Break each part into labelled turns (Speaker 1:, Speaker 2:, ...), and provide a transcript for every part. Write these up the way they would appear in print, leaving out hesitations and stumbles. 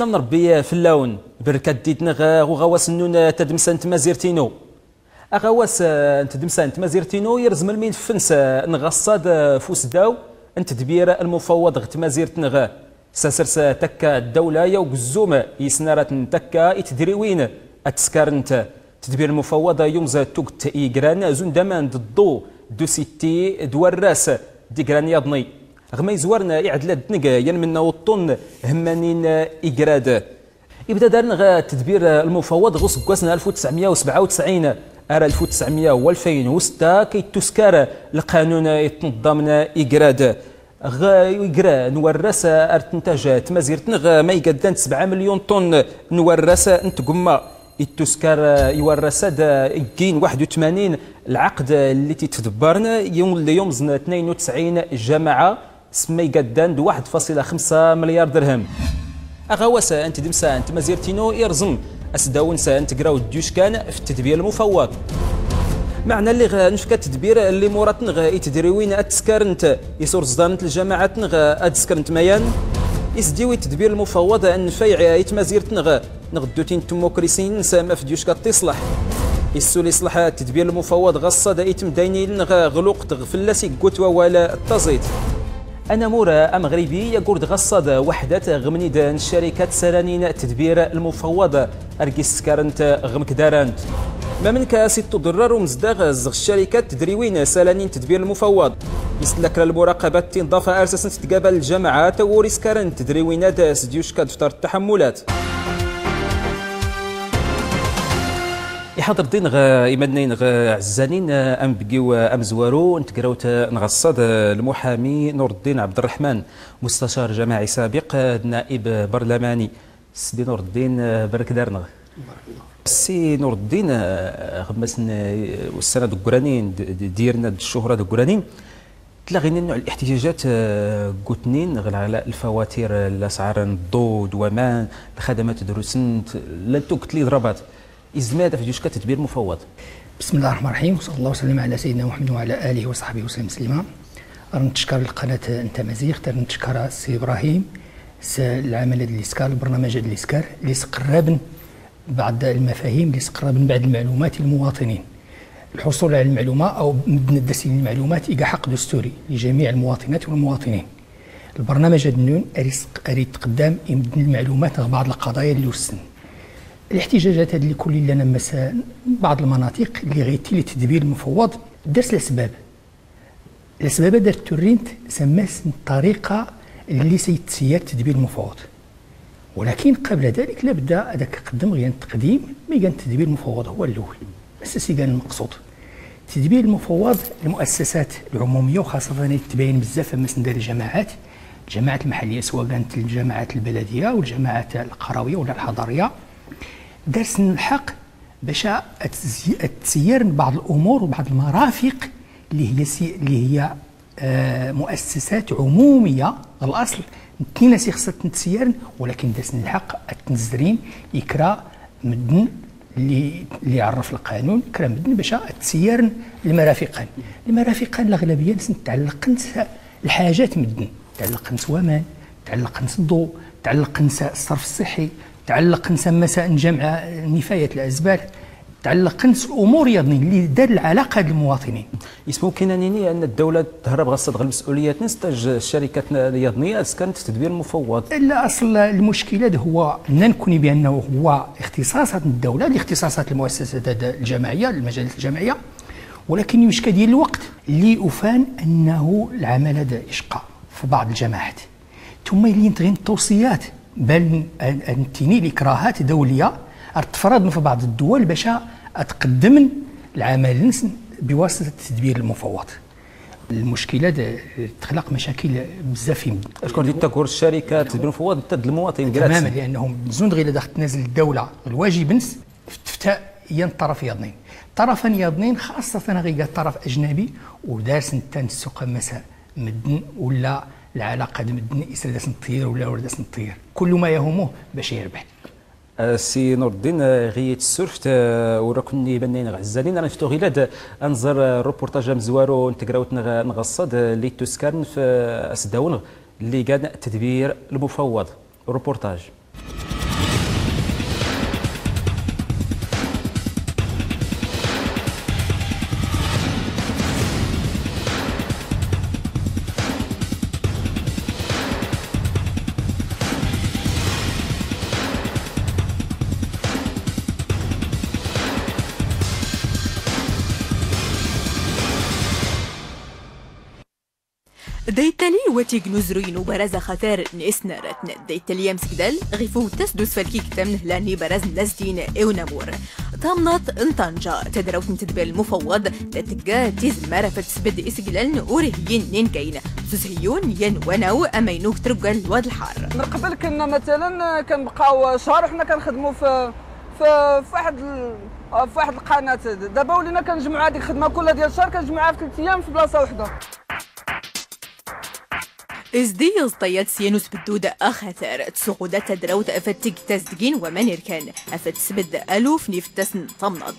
Speaker 1: السلام ربي في اللون بركات ديتنا وغواس النون تدمسان تمازيرتينو اغواس تدمسان تمازيرتينو يرزم الملف نغصاد فوسداو تدبير المفوض غتمازيرتنغ ساسرس تكا الدولة يا وقزوم يسنارات تكا يتدريوين اتسكارنت تدبير المفوض يومز توكت إيجران زون دمان الضو دوسيتي دوراس ديكران يضني غما يزورنا يعدل الدنقا ينمنا والطن همانين إيجراد يبدا دارنا تدبير المفوض غوص كواسنا 1997 ارى 1900 2006 كي تسكر القانون يتنظمنا إيجراد غا نورس ارتنتاج تمازيرتنغ ما يقدان 7 مليون طن نورس نتقما التسكر يورس كين 81 العقد اللي تتدبرنا يوم اليوم 92 جماعة سمي قدان 1.5 مليار درهم. اغواس انت دمسا انت مازيرتينو يرزم اسداون انت قراو الديوش كان في التدبير المفوض. معنى اللي نفكا التدبير اللي موراتنغ يتدريوين اتسكرنت يسور زدانت الجماعات نغ اتسكرنت ميان يسديوي التدبير المفوض ان فيع يتمازيرتنغ نغدوتين تموكريسين سما في ديوش كتصلح يسولي يصلح التدبير المفوض غصد يتم نغ غلوق تغفلسي قوتوا ولا التزيت. أنا مورا مغربي يقول غصد وحدة غمنيد الشركات سرانين التدبير المفوض أركيس كارنت غمك دارانت ما من كاسي تضرر ومزدغ زغ الشركات تدريوين سلانين تدبير المفوض يسلك المراقبة تنضاف أساسا تتقابل الجماعات وريس كارنت تدريوينات سديوش كدفتر التحملات. يحضر الدين إيمانين عزانين أم بقيو أم زوارو نتقراوت نغصد المحامي نور الدين عبد الرحمن مستشار جماعي سابق نائب برلماني. سيدي نور الدين برك دارنا.
Speaker 2: بارك الله.
Speaker 1: سي نور الدين غمسن والسنة دكرانين ديرنا الشهرة دكرانين تلاغينا نوع الاحتجاجات قوتنين على الفواتير الأسعار الضوء دوامان الخدمات دروسنت لا توكت لي ضربات إزمادة في جوج تدبير مفوض.
Speaker 2: بسم الله الرحمن الرحيم وصلى الله وسلم على سيدنا محمد وعلى آله وصحبه وسلم تسليما. نتشكر القناة انت مزيغ، نتشكر السي إبراهيم العمل ديال الإسكار البرنامج ديال الإسكار اللي سقربن بعض المفاهيم اللي سقربن بعض المعلومات للمواطنين. الحصول على المعلومة أو مدن الدسين المعلومات إيقا حق دستوري لجميع المواطنات والمواطنين. البرنامج هذا النون أريد تقدم يمدن المعلومات على بعض القضايا اللي وسن. الاحتجاجات هذه اللي كل لنا مثلا بعض المناطق اللي غيتي للتدبير المفوض درس الاسباب. الاسباب دارت تورينت سماس الطريقة اللي سيتسير التدبير المفوض. ولكن قبل ذلك لابد هذاك قدم غير التقديم مي كان التدبير المفوض هو الاول. اساسي كان المقصود. التدبير المفوض المؤسسات العمومية وخاصة تبين بزاف مثلا دار الجماعات، الجماعات المحلية سواء كانت الجماعات البلدية والجماعات القرويه ولا الحضرية. درس الحق باش تسير بعض الامور وبعض المرافق اللي هي مؤسسات عموميه الاصل كاينه سي خصها تسير، ولكن درس الحق التنزرين يكرا مدن اللي يعرف القانون كرا مدن باش تسير المرافقان. المرافقان الاغلبية تعلق الحاجات مدن، تعلق نس وامان، تعلق نس الضوء، تعلق نس الصرف الصحي، تعلق نسمى جمع نفايات الازبال، تعلق نس الامور يظني اللي دار العلاقة للمواطنين.
Speaker 1: يسمو كاين ان الدولة تهرب غصد المسؤوليات نستج الشركات اليضنيه كانت تدبير مفوض.
Speaker 2: لا اصل المشكلة هو نكوني بانه هو اختصاصات الدولة لاختصاصات المؤسسات الجماعية المجالس الجماعية، ولكن المشكل ديال الوقت اللي افان انه العمل هذا يشقى في بعض الجماعات. ثم اللي تغين التوصيات بل انتني لإكراهات دولية تفرض في بعض الدول باش تقدم العمل بواسطة التدبير المفوض. المشكلة تخلق مشاكل بزاف.
Speaker 1: شكون اللي تكور الشركات التدبير المفوض تد المواطن
Speaker 2: تماما، لانهم زون غير داخل تنازل الدولة الواجب نس تفتح ين طرف يضنين طرفا يضنين خاصة غير طرف اجنبي ودارس التنسق مساء مدن ولا العلاقة مدن يسر نطير ولا داس نطير كل ما يهمه باش يربح.
Speaker 1: السي نور الدين غيت السرفت وراكني بنين غزالين انا شفتو غيلاد انظر روبورتاج مزوارو نتقراوت نغصد اللي تسكن في اسداون اللي كان التدبير المفوض روبورتاج.
Speaker 3: ديتالي وتيك نزروين وبرز خطر نسنرتن ديتالي مسكدل غيفو تسدس فالكيك تمن لاني برز نزدين اونامور تامنات انطنجة تدروت تدبير المفوض تتجا تزمارة فتسبد اسجلال اورهيين نينكين سوسهيون ين وناو امينوك ترجل الواد الحار.
Speaker 4: من قبل كنا مثلا كنبقاو شهر وحنا كنخدموا في في واحد القناة، دابا ولينا كنجمعوا هذيك الخدمة كلها ديال الشهر كنجمعوها في 3 ايام في بلاصة واحدة.
Speaker 3: ازدي يزطيات سيانوس بالدودة أخثر تسوقودة تدروت أفتك تزدقين ومانيركان أفت سبد ألوف نفتسن تمنض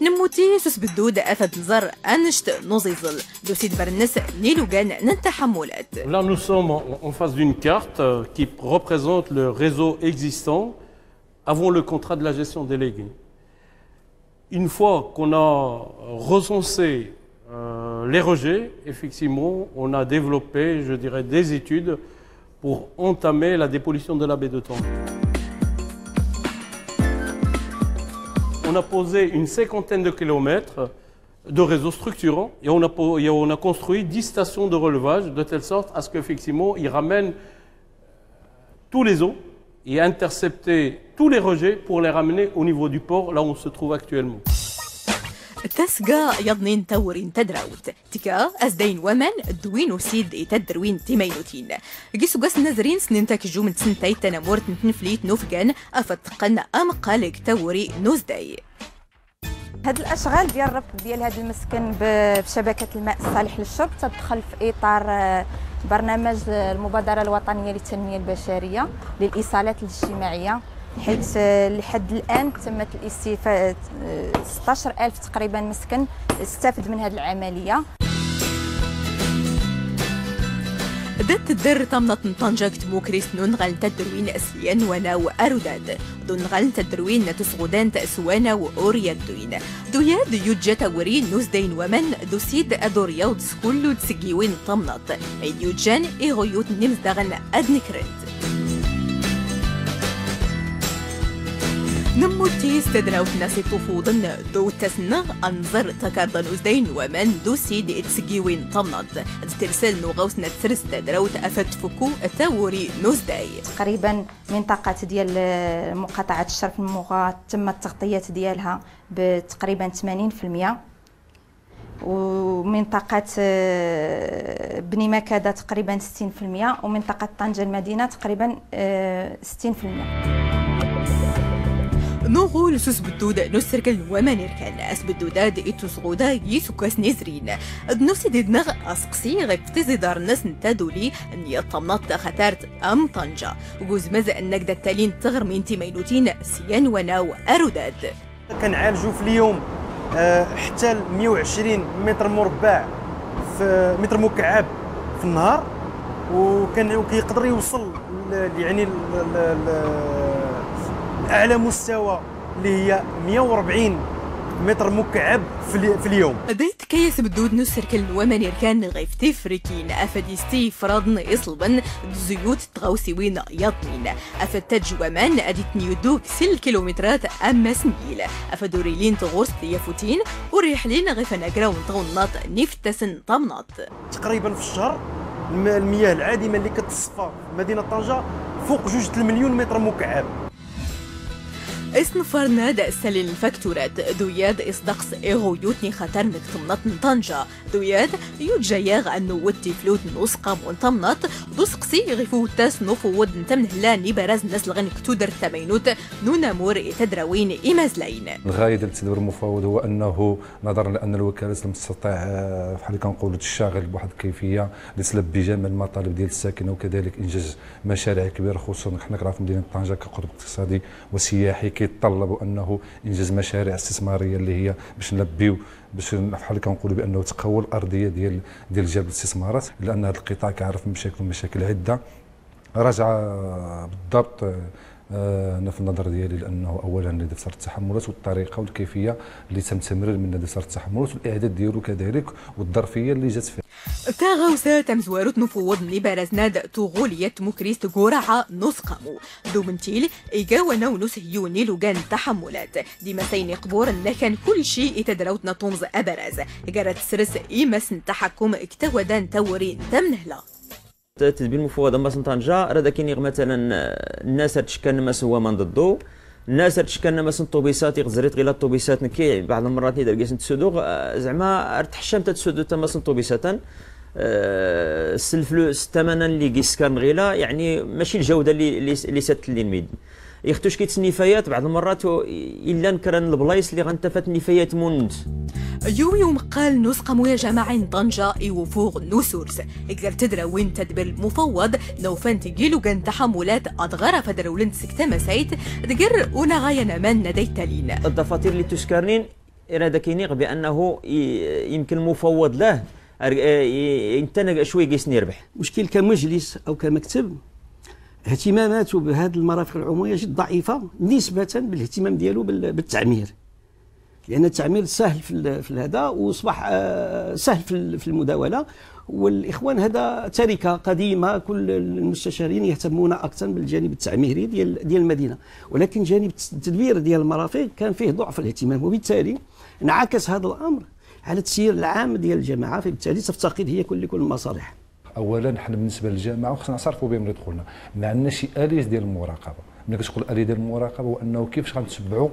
Speaker 3: نموتي سوس بالدودة أفت نزر أنشت نوزيزل دوسيد برنس نيلوغان ننتحملات.
Speaker 5: Là nous sommes en face d'une carte qui représente le réseau existant avant le contrat de la gestion déléguée. Une fois qu'on a recensé les rejets, effectivement, on a développé, je dirais, des études pour entamer la dépollution de la baie de Tanger. On a posé une 50aine de kilomètres de réseaux structurants et on a construit 10 stations de relevage de telle sorte à ce qu'effectivement, ils ramènent tous les eaux et intercepter tous les rejets pour les ramener au niveau du port, là où on se trouve actuellement.
Speaker 3: تسقى يضنين تورين تدراوت تكا أزدين ومن دوين وسيد تدروين تيمينوتين جيسو قاس نزرين سنين تاكجو من سنتي تنمورت نتنفليت نوفقان أفتقن أمقالك توري نوزداي.
Speaker 6: هاد الأشغال ديال الربط ديال هاد المسكن بشبكة الماء الصالح للشرب تدخل في إطار برنامج المبادرة الوطنية للتنمية البشرية للإيصالات الاجتماعية، حيث لحد الآن تمت الاستفادة 16,000 تقريبا مسكن استفد من هذه العملية.
Speaker 3: دت الدر تمنط طنجة تموكريس نونغال تدروين أسليان وناو أروداد دونغال تدروين تسغدان تأسوانا وأوريادوين دوياد يوجا تورين نوزدين ومن دوسيد أدورياود سكولو تسجيوين تمنط يوجان إيغويوت نمزدغن أدنكرنت نموتي استدراوت ناسي طفوضن دو تسنغ أنظر تكاردن أزدين ومن دو سيد اتسجيوين طمنط ترسل نوغوس نتسرس تدراوت أفت فكو تاوري نوزداي.
Speaker 6: تقريبا منطقة ديال مقاطعة الشرف المغا تم التغطية ديالها بتقريبا 80%، ومنطقة بني مكادة تقريبا 60%، ومنطقة طنجة المدينة تقريبا 60%.
Speaker 3: نغول سوس بالدودة نسركل ومانيركان أس بالدوداد إتوسغودا يسوكاس نزرين نوسي ديدنغ أسقسي غيب تزيدار ناس نتادولي أن يطمنط خطارت أم طنجة وجوز أنك دتالين تغرمين تيمينوتين سيان وناو أروداد.
Speaker 7: كنعالجو في اليوم حتى 120 متر مربع في متر مكعب في النهار، وكيقدر يوصل يعني أعلى مستوى اللي هي 140 متر مكعب في اليوم.
Speaker 3: ديت كيس بدود نسركل ومانيركان غيف تفريكين أفديستي فرادن إصلبن زيوت تغوسيوين يطنين أفتج ومان أديت نيودوك سل كيلومترات أما سنيل أفدوريلين تغوص تيافوتين وريحلين غيف ناكراون تغنط نفتسن طمنط.
Speaker 7: تقريبا في الشهر المياه العادمة اللي كتصفى في مدينة طنجة فوق 2 مليون متر مكعب.
Speaker 3: اسنفرنا سلين الفاكتورات دوياد إصدقس إغويوتني خطر نكتمنط طنجة دوياد يوجاياغ أنو ودي فلوت نسقة منطمنط دوسقسي غيفو تاس نفوض نتمنهلا نبرز ناس الغن كتودر تمينوت نونامور تدراوين إمازلين.
Speaker 8: الغاية ديال التدبير المفوض هو أنه نظرا لأن الوكالات لم تستطع بحال اللي كنقولوا تشتغل بواحد الكيفية لتلبي جميع المطالب ديال الساكنة وكذلك إنجاز مشاريع كبيرة، خصوصا حنا كنعرفوا مدينة طنجة كقطب اقتصادي وسياحي كيتطلبوا انه انجاز مشاريع استثمارية اللي هي باش نلبيو باش بحال كنقولوا بانه تقوى الارضية ديال جلب الاستثمارات، لان هذا القطاع كيعرف مشاكل عده راجعه بالضبط انا في النظر ديالي لانه اولا لدفتر التحملات والطريقة والكيفية اللي تم تمرير من دفتر التحملات والاعداد ديالو كذلك والظرفيه اللي جات فيه.
Speaker 3: تاغوسا تمزواروت نفوض نبارزناد تغولية مكريست غورعة نسقمو دومنتيل إيجاونا ونسهيوني لوغان تحملات ديما سيني قبور لكن كل شيء يتدروتنا طمز أبرز جرت سرس إيمس تحكم اكتودان تورين تمنهلا.
Speaker 9: تدبير المفوضة ماس طنجة راه كاين مثلا الناس تشكان ما هو من ضدو، الناس تشكان ما الطوبيسات يغزريت غير الطوبيسات نكي بعض المرات ندير كاس تسودو زعما تحشم تسودو تما الطوبيسات الفلوس الثمن اللي كيسكان غيلا يعني ماشي الجودة اللي سات للميد يختوش كيتس النفايات بعض المرات الا نكرن البلايص اللي غنتفات النفايات موند.
Speaker 3: يومي ومقال نسقمو يا جماعة طنجة يوفوغ نوسورس إقدر تدرى وين تدبر المفوض نوفان تجيلو كان تحملات أدغرة فدرولنت سكتة مسايت تقر ونغايا من ندي تالين.
Speaker 9: الدفاتير اللي تشكرنين إرادة كينيغ بأنه يمكن المفوض له انت شوية كيسني يربح.
Speaker 10: مشكل كمجلس أو كمكتب اهتماماته بهذه المرافق العمومية جد ضعيفة نسبة بالاهتمام ديالو بالتعمير، لأن التعمير سهل في هذا وصبح سهل في المداولة، والإخوان هذا تركة قديمة كل المستشارين يهتمون أكثر بالجانب التعميري ديال المدينة، ولكن جانب التدبير ديال المرافق كان فيه ضعف الاهتمام، وبالتالي انعكس هذا الأمر على التسيير العام ديال الجماعة، فبالتالي تفتقد هي كل المصالح.
Speaker 8: اولا حنا بالنسبة للجامعة وخصنا نعترفوا بهم اللي دخلنا ما عندناش شي اليه ديال المراقبة. ملي كتقول اليه ديال المراقبة هو انه كيفاش غنتبعوا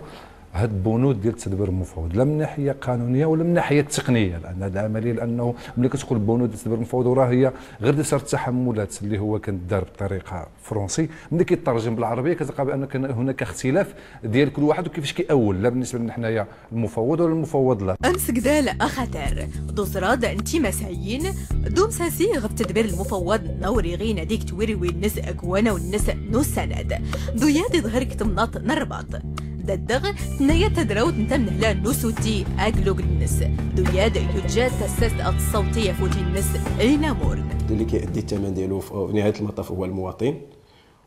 Speaker 8: هاد البنود ديال التدبير المفوض لا من ناحية قانونية ولا من ناحية تقنية، لان هذه العملية لانه ملي كتقول بنود التدبير المفوض راه هي غير دفتر التحملات اللي هو كان دار بطريقة français، ملي كيترجم بالعربية كتلقى بان كان هناك اختلاف ديال كل واحد وكيفاش كيأول لا بالنسبة لنا حنايا المفوض ولا المفوض لا.
Speaker 3: امس قدال اخطر دوزراد انت مسايين دوم ساسي غب تدبير المفوض نوري غينا ديك تويري والنس اكوانا والنس نو سند دويات ظهرك تمنط نربط ددغ تنايا تدراوت نتا من هلا نوسوتي اكلوغ النس دوياد يوجد تسست الصوتية فوتي النس اين مورن.
Speaker 11: اللي كيأدي الثمن ديالو في نهاية المطاف هو المواطن،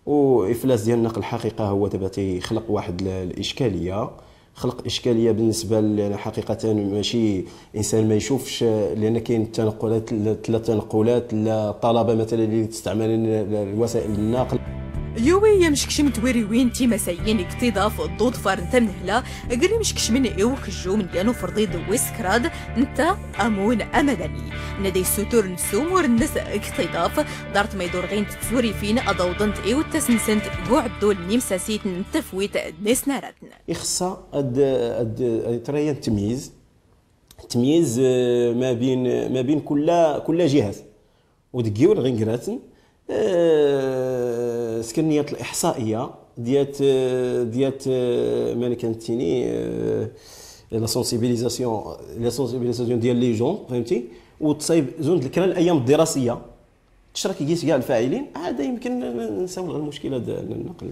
Speaker 11: وافلاس ديال النقل الحقيقة هو دابا تيخلق واحد الاشكالية، خلق اشكالية بالنسبة حقيقة ماشي انسان ما يشوفش، لان كاين التنقلات ثلاث تنقلات الطلبة مثلا اللي تستعمل الوسائل النقل.
Speaker 3: يوي يمشكش تويري وين تي مسايين اكتضاف الضوض فار نتا من هلا قري مشكش من ايوك الجو من ديانو فرضيد ويسكراد نتا امون امدني ندي السوتور نسومور النس اكتضاف دارت ما يدور غين تسوري فين اضوضنت ايو تسنسنت قعدو نمساسيت نتفويت نس نارتن.
Speaker 11: يخصها اد تريان التمييز ما بين كل جهاز ودكيور غين كراتن سكنيات الاحصائية ديال مالي كانتيني la sensibilisation ديال les gens فهمتي، وتصايب زون الكرا الايام الدراسية تشرك كيس كاع الفاعلين، هذا يمكن نساو المشكلة ديال النقل.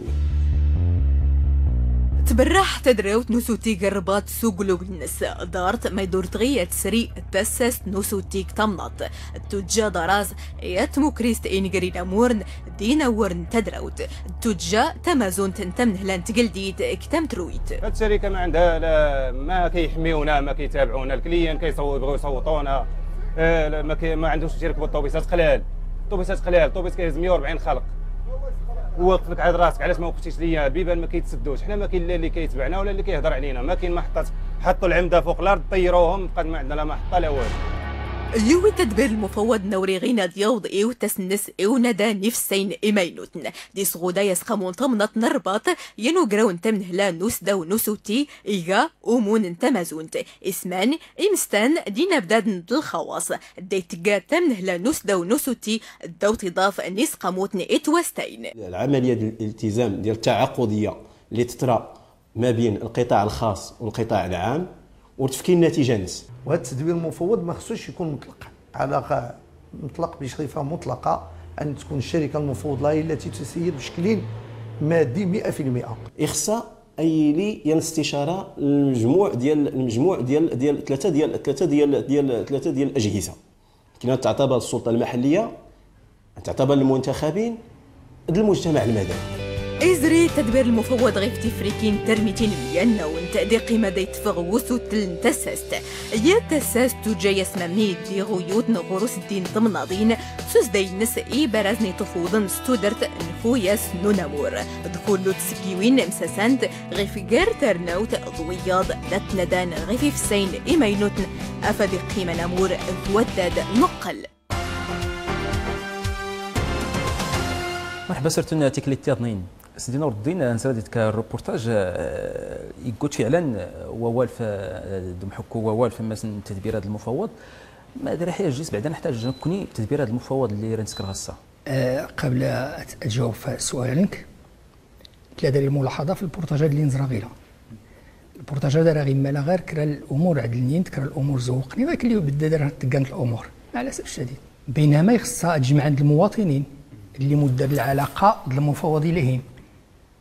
Speaker 3: تبرح تدراوت نوسوتيك الرباط سوق النس دارت ما يدور تغيا تسري تسس نوسوتيك تمنط التوجا دراز يتمو كريست إنجرينا مورن دينا ورن تدراوت التوجا تمازون تنتمن هلان تقلديت كتم ترويت.
Speaker 12: هاد الشركة ما عندها لا ما كيحميونا ما كيتابعونا، ال clients كيبغيو يصوتونا، ما عندهمش يركبوا الطوبيسات قلال، الطوبيسات قلال، الطوبيس كيهز 140 خلق ووقف لك عاد راسك علاش ما وقفتيش ليا، البيبان ما كيتسدوش، حنا ما كاين لا اللي كيتبعنا ولا اللي كيهضر علينا، ما كاين محطات، حطوا العمدة فوق الارض طيروهم، بقى ما عندنا لا محطة لا والو.
Speaker 3: يوي تدبير المفوض نوري غينا ديوض إيو تسنس إيو ندى نفسين إيمينوتن دي صغودا يسخمون طمنط نرباط ينو جراون تمن هلا نوسدا ونوسوتي إيغا أمون تمازونت إسمان إمستان دينا بداد الخواص ديتجا تمن هلا نوسدا ونوسوتي دو تضاف نيس قاموتن إتوستين.
Speaker 11: العملية ديال الالتزام ديال التعاقدية اللي تطرى ما بين القطاع الخاص والقطاع العام وتفكي النتيجة نس.
Speaker 13: وهذا التدبير المفوض ما خصوش يكون مطلق، علاقة مطلق بصفة مطلقه، ان تكون الشركة المفوض لها هي التي تسير بشكل مادي 100%.
Speaker 11: يخصها اي لي ين استشاره المجموع ديال ديال ثلاثة ديال ثلاثة ديال ديال ثلاثة ديال الاجهزة. كاين تعتبر السلطة المحلية، تعتبر المنتخبين، المجتمع المدني.
Speaker 3: إزري تدبير المفوض غيف تفريكين ترميتين مليان ونتأدي قيمة دي تفغوسو تلن تساست يا تساست جاي اسمامني دي غيوت نغروس الدين تمناضين سوس دي نس إي برازني تفوضن ستودرت نخوياس نونامور دخولو تسكيوين مساسانت غيف جير ترنوت ضوياض لتندان غيف فسين إيمينوتن أفدي قيمة نامور وداد نقل.
Speaker 1: مرحبا سرتنا تيكلي سيدي نور الدين نسرد الروبورتاج يقول فعلا ووالف دمحكو ووالف مثلا تدبير هذا المفوض ما درا حاجة جيس بعدا نحتاج نكوني تدبير هذا المفوض اللي رنسكر غصة.
Speaker 2: قبل اجاوب سؤالك ثلاثة الملاحظة في البورتاج اللي نزرا غيرها البورتاج هذا راه غير مالا غير كرا الامور عدلني كرا الامور زوقني غير اللي بدا دار تكانت الامور مع الاسف الشديد، بينما خصها تجمع عند المواطنين اللي مدة العلاقة المفوض اليهم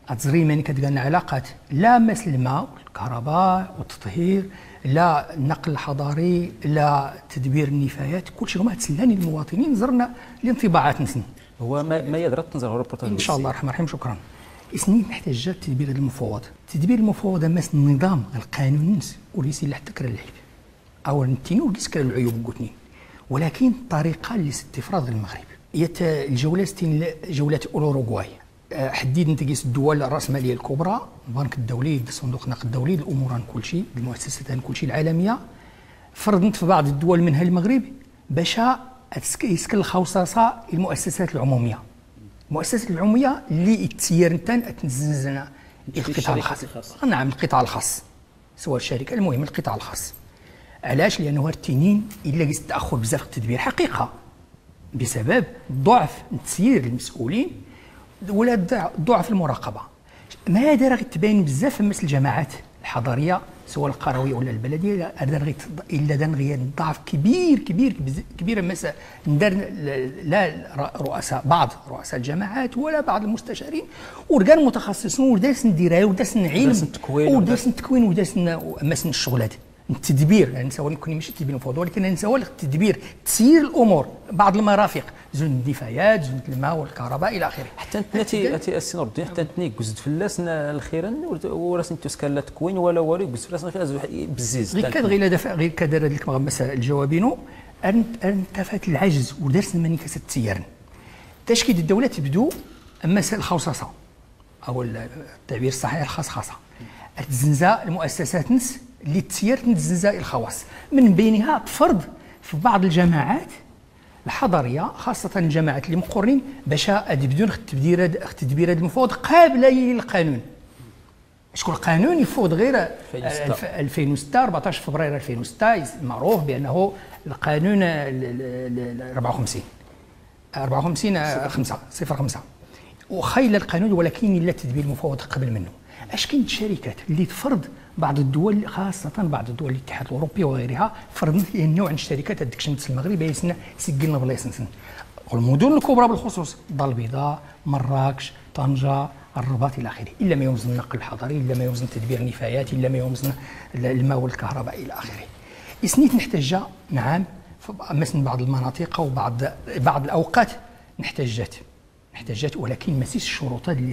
Speaker 2: أتزري ماني كتقال علاقات لا مس الماء والكهرباء والتطهير لا النقل الحضاري لا تدبير النفايات كلشي هما تسلاني المواطنين زرنا الانطباعات نسن
Speaker 1: هو ما يدرى تنزل الروبورتاج
Speaker 2: ان شاء الله الرحمن الرحيم. شكرا. سنين محتاجه تدبير المفوض تدبير المفوض مس النظام القانون نس وليس حتى كرا العيب او نتينو وليس كرا العيوب قوتنين، ولكن الطريقة اللي ستفرض المغرب هي الجولات جولات الاوروغواي حديد نتقيس الدول الراسمالية الكبرى البنك الدولي صندوق النقد الدولي الامور كل شيء المؤسسات كل شيء العالمية فرضت في بعض الدول منها المغرب باش يسكن الخوصصه المؤسسات العمومية المؤسسات العمومية اللي تسير نتان تنزلنا القطاع الخاص. نعم القطاع الخاص سواء الشركة المهم القطاع الخاص. علاش؟ لانه التنين الا قيس التاخر بزاف في التدبير حقيقة بسبب ضعف تسيير المسؤولين ولا ضعف المراقبة. ما هذا راه تبين بزاف في الجماعات الحضرية سواء القرويه ولا البلدية الا دان غير ضعف كبير كبير كبير مثلا ندار لا رؤساء بعض رؤساء الجماعات ولا بعض المستشارين ورجال متخصصون ودارس دراية ودارس علم ودارس تكوين ودارس مثلا الشغلات التدبير يعني سواء نكون ماشي التدبير المفوض ولكن نسوى التدبير تسيير الامور بعض المرافق زون النفايات زون الماء والكهرباء الى اخره.
Speaker 1: حتى نتي السي نور الدين حتى نتني كزد فلاس الخيرا وراس نتوسكا لا تكوين ولا والو كزد فلاس بزيز
Speaker 2: غير كاد غير دفع غير كدار هذيك مثلا الجوابينو انتفت العجز ودارس المانيكاس التسيير تشكيل الدولة تبدو اما الخوصصه او التعبير الصحيح الخصخصه الزنزه المؤسسات نس اللي تسير تنزل الخواص من بينها تفرض في بعض الجماعات الحضرية خاصة الجماعات اللي مقرنين باش يبدون تدبير هذا المفوض قابله للقانون. شكون القانون يفوض غير 2006 14 فبراير 2006 معروف بانه القانون 54 54 5 05 وخيل القانون ولكن لا تدبير المفوض قبل منه. اش كاين الشركات اللي تفرض بعض الدول خاصة بعض الدول الاتحاد الأوروبي وغيرها فرضت النوع من الشركات هذيك شمس المغرب يسنا سجلنا بلايص نسن المدن الكبرى بالخصوص الدار البيضاء مراكش طنجة الرباط إلى آخره إلا ما يوزن النقل الحضري إلا ما يوزن تدبير النفايات إلا ما يوزن الماء والكهرباء إلى آخره. سنيت نحتاج نعم مثلا بعض المناطق أو بعض الأوقات نحتاجات ولكن ماشي الشروطات اللي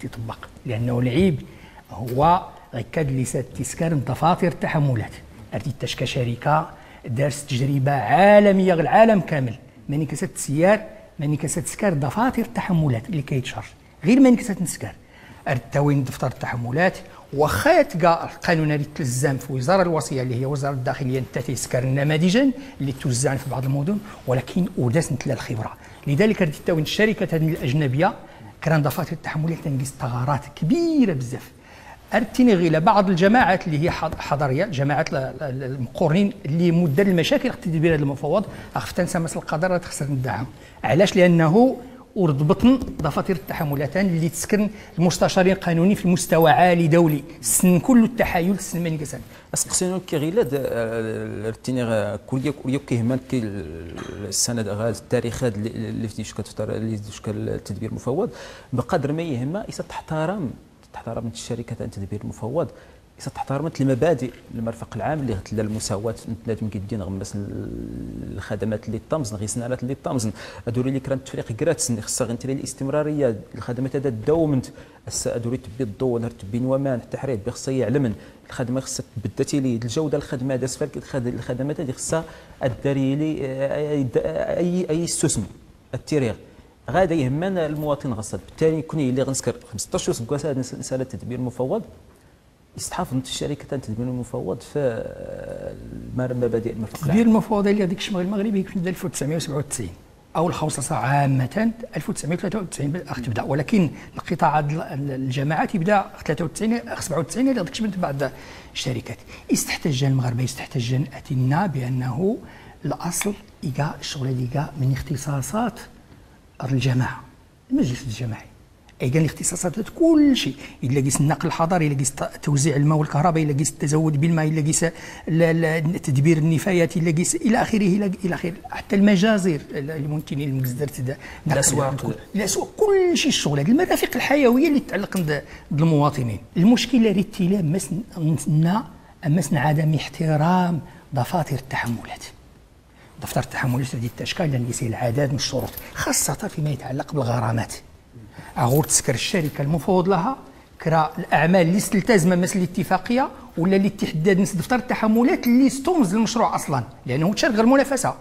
Speaker 2: ستطبق لأنه العيب هو غيكاد اللي ستسكر دفاتر التحملات ارتي تشكى شركة دارت تجربه عالمية العالم كامل ماني كاسات تسيار ماني كاسات تسكر دفاتر التحملات اللي كيتشارج غير ماني كاسات نسكر ارتوين دفتر التحملات واخا تلقى القانون اللي تلزم في وزارة الوصية اللي هي وزارة الداخلية انت تيسكر النماذج اللي توزع في بعض المدن ولكن وداس نتلا الخبرة. لذلك ارتي تاوين الشركات هذه الاجنبية كران دفاتر التحملات تنقص ثغرات كبيرة بزاف. ارتيني غير بعض الجماعات اللي هي حضريه الجماعات المقرنين اللي مده المشاكل تدبير هذا المفوض خفت تنسى مثل القدر تخسر الدعم. علاش؟ لانه ورضبطن دفاتر التحملات اللي تسكن المستشارين القانونيين في المستوى عالي دولي السن كل التحايل السن ماني كسان
Speaker 1: اسقسينو كي غيلاد ارتيني كل كيهمان كي السند غاز التاريخ اللي في اللي التدبير المفوض بقدر ما يهمه تحترم الشركة تاع التدبير المفوض تحترمت المبادئ المرفق العام اللي غتلا المساواة نتنادم كيدين غمس الخدمات اللي طمزن غير سنالات اللي طمزن ادوري اللي كران التفريق كراتس خصها غير الاستمرارية الخدمات هذا داومنت ادوري تبي الضوء نهار تبي نوامان حتى حريت خصها يعلمن الخدمة خصها تبدا تيلي الجودة الخدمة هذا الخدمات هذه خصها الداري لي اي استثمر التيريغ غادا يهمنا المواطن غصد. بالتالي كوني اللي غنسكر 15 سكواس هذا نساله التدبير المفوض يستحافظ الشركة التدبير المفوض في مبادئ المرفق العام.
Speaker 2: التدبير المفوض اللي هذيك الشمال المغربي كان 1997 او الخوصصه عامة 1993 تبدا، ولكن القطاع الجماعات يبدا 93 97 اللي هذيك بعض الشركات. استحتج المغاربة يستحتج اتينا بانه الاصل إيكا الشغل هذيك من اختصاصات الجماعة المجلس الجماعي، اي كان الاختصاصات كل شيء، الا قيس النقل الحضري، الا قيس توزيع الماء والكهرباء، الا قيس التزود بالماء، الا قيس تدبير النفايات، الا قيس الى اخره الى اخره، حتى المجازر الممكن المجزرة
Speaker 1: الاسواق
Speaker 2: الاسواق كل شيء الشغل هذه المرافق الحيوية اللي تتعلق بالمواطنين. المشكلة اللي مسنا عدم احترام دفاتر التحملات. دفتر التحملات هذه التشكيل لان يسير العدد من الشروط خاصة فيما يتعلق بالغرامات. أغور تسكر الشركة المفوض لها كرا الأعمال اللي استلتزم مثل الاتفاقية ولا اللي تحدد نفس دفتر التحملات اللي استمز المشروع أصلا، لأنه تشغل المنافسة.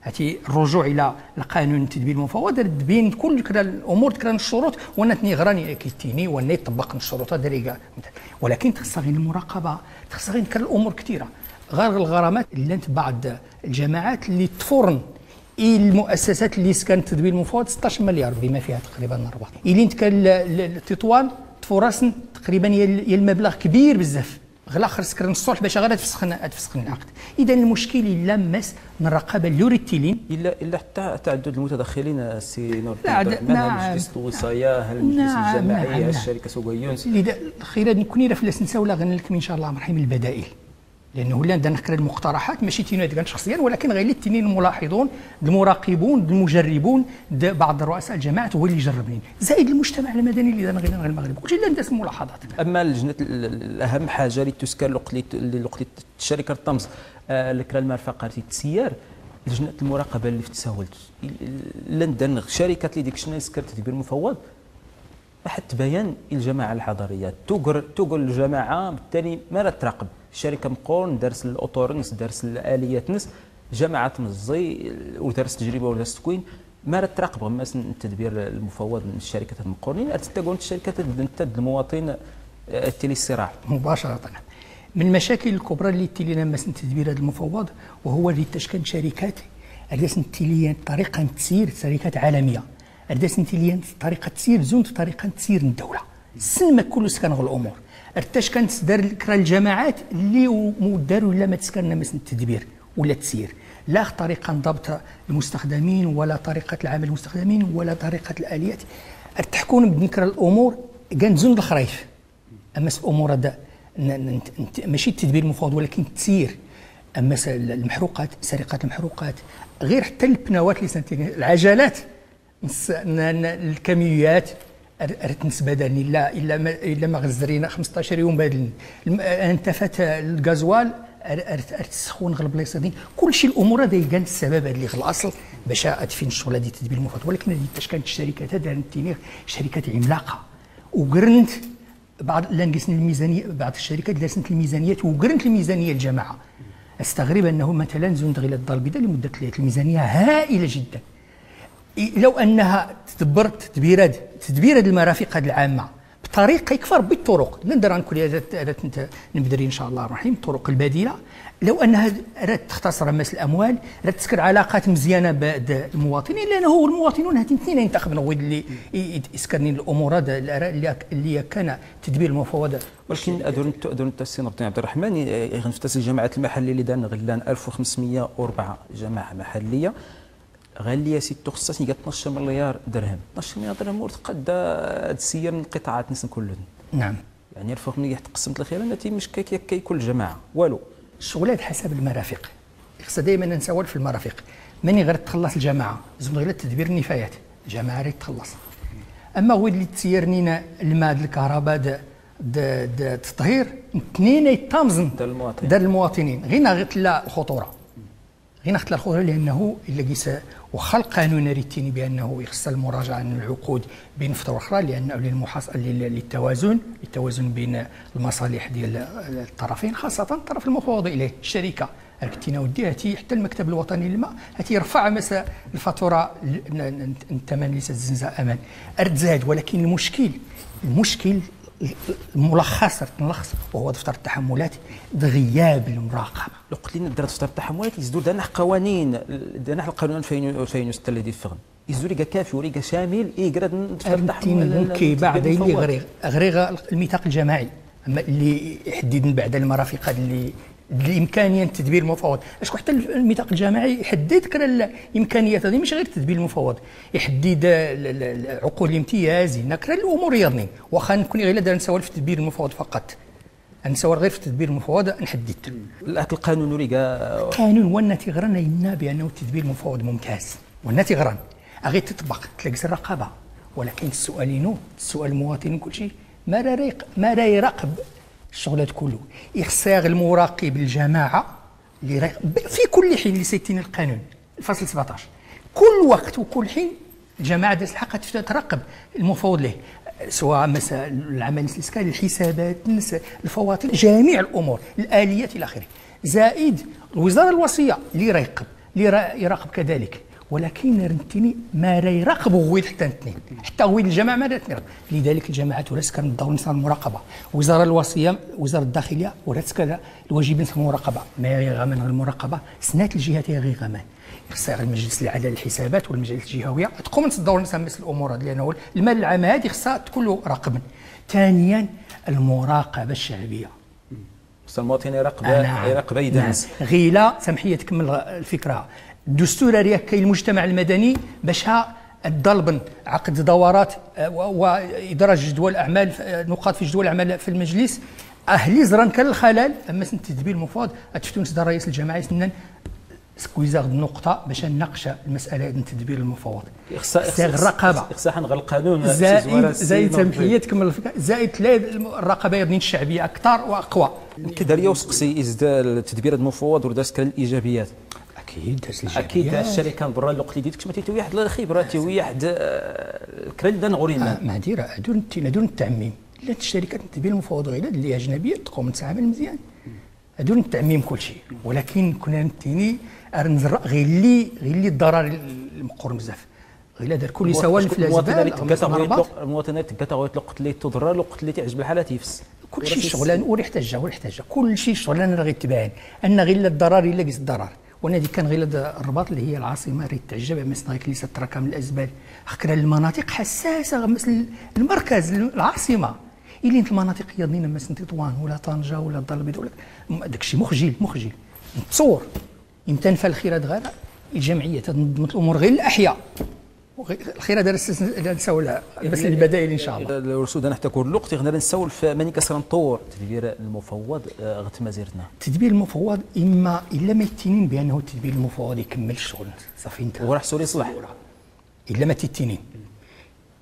Speaker 2: هاتي الرجوع إلى القانون التدبير المفوض بين كل كرا الأمور كرا الشروط ونتني غراني كيتيني وانا يطبق الشروط هذا، ولكن تخصها غير المراقبة، تخصها غير كرا الأمور كثيرة. غير الغرامات اللي بعض الجماعات اللي تفرن المؤسسات اللي سكن التدبير المفوض 16 مليار بما فيها تقريبا الرباط. الى كان التطوان تفرسن تقريبا هي المبلغ كبير بزاف، غير اخر سكرن الصلح باش غير تفسخ العقد. اذا المشكل الا مس من الرقابة اللوريتيلين
Speaker 1: الا حتى تعدد المتدخلين السي نور الدين عبد الرحمن، هل مجلس الوصايه، هل المجلس الجماعي، هل الشركة سوغيونس.
Speaker 2: لذا الخير نكون فلاس نساو لا غنلكم ان شاء الله الرحيم البدائل، لانه لا نقرا المقترحات ماشي تينو كان شخصيا، ولكن غير التنين الملاحظون المراقبون المجربون بعض رؤساء الجماعات هو اللي جربني، زائد المجتمع المدني اللي دار غير المغرب كلشي لا ندس الملاحظات.
Speaker 1: اما اللجنة الاهم حاجة اللي تسكر لقلي الشركة الطمس الكرا المرفقه تسير لجنة المراقبة اللي في تساولت لندن شركة اللي ديك شنو سكرت تدبير المفوض حتى بيان الجماعة الحضرية تقر الجماعة، بالتالي ما لا تراقب الشركة مقورن درس الاوتورنس درس الاليات نس جماعة مزي ودرس تجربه ودرس تكوين ما لا تراقب غماس التدبير المفوض من الشركات المقورنين تقول الشركات تد المواطن تيلي الصراع
Speaker 2: مباشرة. من المشاكل الكبرى اللي تيلينا مس التدبير هذا المفوض وهو اللي تشكل شركات ارداس تيليان طريقه تسير شركات عالمية، ارداس تيليان طريقه تسير زون طريقه تسير الدولة السن ما كله سكن غير الامور. ارتاش كانت دار كرا الجماعات اللي داروا ولا ما تسكننا مثل التدبير ولا التسيير، لا طريقه ضبط المستخدمين ولا طريقه العمل المستخدمين ولا طريقه الاليات. تحكون بنكر الامور كان زون الخرايف. اما الامور هذا ماشي التدبير المفوض ولكن التسيير. اما المحروقات سرقه المحروقات غير حتى البنوات اللي سنتين العجلات الكاميوات ارتنس بدل الا ما غزرينا 15 يوم بدل انتفت الغازوال ارتسخون غير البلايص هذه كل شيء الامور هذه كان السبب اللي في الاصل باش تفين الشغل هذه التدبير المفوض. ولكن هذه كانت الشركات هذه شركات عملاقة وقرنت بعض لا نقص الميزانية بعض الشركات درست الميزانيات وقرنت الميزانية الجماعة. استغرب انه مثلا زون غير الدار البيضاء لمدة الميزانية هائلة جدا، لو انها تدبرت تدبير هذه المرافق هذه العامة بطريقة يكفر بالطرق ندير نكون نبدري ان شاء الله الرحيم الطرق البديلة، لو انها تختصر مس الاموال تسكر علاقات مزيانه بالمواطنين، لانه المواطنون هاتين اثنين ينتخبنا هو اللي يسكرني الامور هذا اللي كان تدبير المفوضة.
Speaker 1: ولكن ادور السي نور الدين عبد الرحمن غنفتس الجماعات المحلية اللي دار غلان 1504 جماعة محليه غالية سي تخصص 12 مليار درهم، 12 مليار درهم ورتقد تسير من قطاعات نس كلهم.
Speaker 2: نعم.
Speaker 1: يعني 1500 تقسمت الخير التي مش كي كل جماعة والو.
Speaker 2: الشغلات حسب المرافق، خصها دائما نسول في المرافق، ماني غير تخلص الجماعة، زعما غير تدبير النفايات، الجماعة غير تخلص. اما هو اللي تسير لينا الماء الكهرباء التطهير اثنين يتامزن دار المواطنين غير غير الخطورة غير نختل الخطورة، لانه الا قيس واخا القانون ريتيني بانه يخص المراجعة عن العقود بين فترة اخرى، لانه للتوازن بين المصالح ديال الطرفين، خاصة الطرف المفوض اليه الشركة. كنتينا ودي هاتي حتى المكتب الوطني للماء هاتي يرفع مسا الفاتورة الثمن اللي تزنزا امان ارتزاد. ولكن المشكل الملخص نلخص وهو دفتر التحملات غياب المراقبة.
Speaker 1: لو قلت لنا دفتر التحملات يزدو دانا قوانين دانا القانون 2006 الذي فغن يزدو لك كافي وليك شامل يقرا دفتر التحملات
Speaker 2: ممكن بعد اللي غريغ الميثاق الجماعي اما اللي يحدد من بعد المرافق اللي الامكانية التدبير المفوض. اشكو حتى الميثاق الجماعي يحدد كرا الامكانيات هذه، ماشي غير التدبير المفوض، يحدد عقود الامتياز هنا كرا الامور يضني. واخا نكون غير دار نسوال في التدبير المفوض فقط، نسوال غير في التدبير المفوض نحدد
Speaker 1: القانون وريقا
Speaker 2: القانون هو الناتي غران ينا بانه التدبير المفوض ممتاز والناتي غران غير تطبق تلقى الرقابة. ولكن السؤالين السؤال المواطن كل شيء ما لا يراقب الشغلات كله، يخصها المراقب الجماعة اللي في كل حين اللي سيتين القانون الفصل 17 كل وقت وكل حين الجماعة دات الحق تراقب المفوض له، سواء مسائل العمل الاسكان، الحسابات، الفواتير، جميع الامور، الاليات الى اخره. زائد الوزارة الوصية اللي يراقب كذلك. ولكن رنتيني ما لا يراقب غويد حتى اثنين حتى غويد الجماعة ما لا تراقب. لذلك الجماعات ولا سكن الدور نسال المراقبة، وزارة الوصية وزارة الداخلية ولا سكن الواجب نسال المراقبة، ما غير المراقبة سنات الجهات غير غمان. خصها المجلس الاعلى للحسابات والمجالس الجهوية تقوم الدور نسال مثل الامور هذه، لانه المال العام هذه خصها تكون راقبا. ثانيا المراقبة الشعبية،
Speaker 1: خص المواطن يراقب يدانس
Speaker 2: غيلا سمحيه تكمل الفكرة. الدستور راه كاين المجتمع المدني باش الضلبن عقد دورات وادراج جدول الاعمال نقاط في جدول الاعمال في المجلس اهلي زران كان الخلل. اما سن التدبير المفوض تفتون سدا رئيس الجماعة سنن سكويزا النقطة باش نناقش المسالة ديال التدبير المفوض. خصها الرقابة،
Speaker 1: خصها غير القانون
Speaker 2: زائد سمحيه تكمل الفكرة، زائد الرقابة يبني الشعبية اكثر واقوى.
Speaker 1: كدار وسقسي يزد التدبير المفوض ودارت كان الايجابيات.
Speaker 2: اكيد
Speaker 1: اكيد الشركة برا الوقت اللي ديتك ما تيتوي واحد الخبرة تيوي واحد الكريد نغورينا
Speaker 2: ما ديرة دون التعميم. لا الشركات التدبير المفوض غير اللي اجنبية تقوم تعامل مزيان دون التعميم كل شيء. ولكن كنا نتيني نزرق غير اللي الضرر المقور بزاف غير دار كل سوال في الازبال.
Speaker 1: المواطنات تلقى الوقت اللي تضرر الوقت اللي تعجب الحالة تيفس
Speaker 2: كل شيء شغلان وريحتاجه كل شيء شغلان راه غيتبان ان غير الضرر الا قيس الضرر. وانا دي كان غير الرباط اللي هي العاصمة راه تعجب مثلا كليسه تراكم الازبال خكرا المناطق حساسة مثل المركز العاصمة اللي انت المناطق يضنين مثلا تطوان ولا طنجه ولا الدار البيضاء ولا داكشي مخجل نتصور امتى نفى الخيرات غير الجمعية تنظمت الامور غير الاحياء الخيرة دار نساو بس البدائل ان شاء الله.
Speaker 1: الرسول انا حتى كل الوقت غنر نساول في ماني كسر نطور التدبير المفوض غت مزيرتنا.
Speaker 2: التدبير المفوض اما الا ما يتينين بانه التدبير المفوض يكمل الشغل صافي انت
Speaker 1: وراح سوري يصلح
Speaker 2: الا ما تيتينين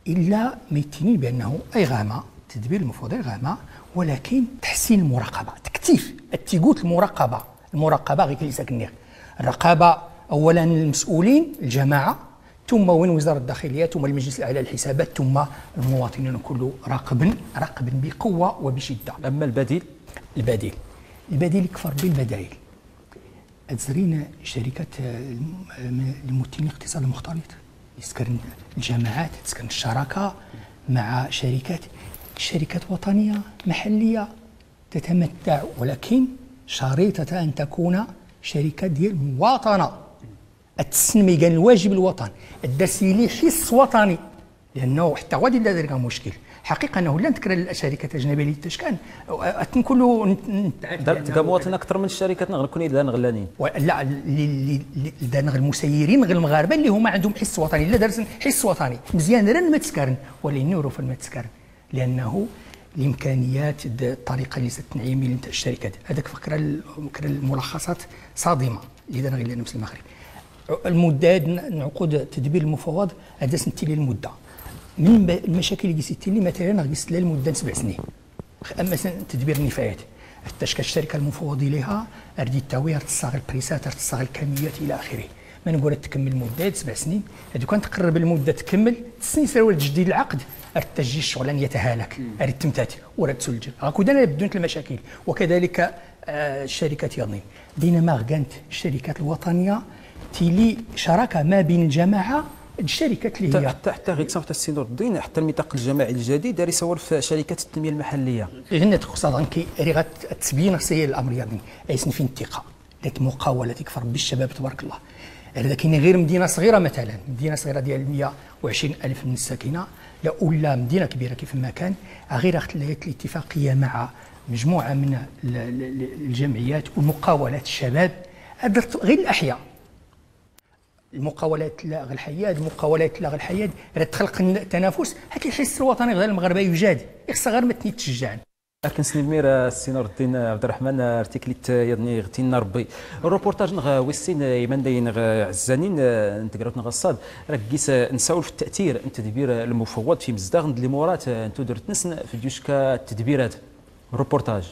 Speaker 2: الا ما يتينين بانه اي غامه التدبير المفوض اي غامه، ولكن تحسين المراقبة تكثيف التيغوت المراقبة غير كليسا كنيغ الرقابة اولا المسؤولين الجماعة ثم وين وزارة الداخلية ثم المجلس الاعلى للحسابات ثم المواطنين كله راقبا بقوة وبشدة.
Speaker 1: اما البديل
Speaker 2: البديل يكفر بالبدائل. تزرينا شركات الممثلين الاقتصاد المختلط يسكن الجماعات تسكن الشراكة مع شركات وطنية محليه تتمتع، ولكن شريطه ان تكون شركة ديال مواطنه التسمي كان الواجب الوطن الدسيلي حس وطني، لانه حتى غادي لا ذلك مشكل حقيقة انه لا نذكر الشركات الاجنبية اللي تشكان كله
Speaker 1: تلقى مواطن اكثر من الشركات نكون اذا غلانين
Speaker 2: لا اللي دار المسيرين غير المغاربة اللي هما عندهم حس وطني لا دارس حس وطني مزيان راه ما تسكرن ولكن يوروفا ما تسكرن لانه الامكانيات الطريقة اللي ستنعيم الشركات هذاك فكرة الملخصات صادمه اللي دار غير نفس المغرب. المدة عقود التدبير المفوض هذا سنتي للمدة من المشاكل اللي سيتي لي مثلا غيست لها المدة 7 سنين مثلا تدبير النفايات حتى الشركة المفوض اليها اردي التاوير تصاغ البريسات تصاغ الكميات الى اخره. ما نقول تكمل مده 7 سنين، هذو كان تقرب المدة تكمل 6 سنين تجديد العقد التسجيل الشغلان يتهالك اريد تمتات ورا تسلج هكذا بدون المشاكل. وكذلك الشركات يظنين بينما كانت الشركات الوطنية تيلي شراكة ما بين الجماعة الشركات اللي هي
Speaker 1: حتى غير تصافط السي نور الدين حتى الميثاق الجماعي الجديد دار يصور في شركات التنمية المحلية
Speaker 2: غير خصوصا كي ريغات التبيين خص الامر يظني ايسن فين الثقة ذات مقاوله تكفر بالشباب تبارك الله. هذا كاين غير مدينة صغيرة مثلا مدينة صغيرة ديال 120 ألف من الساكنة لا ولا مدينة كبيرة كيف ما كان غير اختلت الاتفاقية مع مجموعة من الجمعيات والمقاولات الشباب غير الاحياء المقاولات لا غير الحياد المقاولات لا غير الحياد راه تخلق التنافس حتى الحس الوطني غير المغاربة يوجد خصها غير ما تشجع.
Speaker 1: لكن سنمير السي نور الدين عبد الرحمن ارتيكليت يضني غتينا ربي الروبورتاج نغ ويسين ايمان داين عزانين نتقراوت نغصاد راه كيس نساول في التاثير التدبير المفوض في مزداغ ند ليمورات انتو درت نسن في ديوشكا التدبيرات روبورتاج.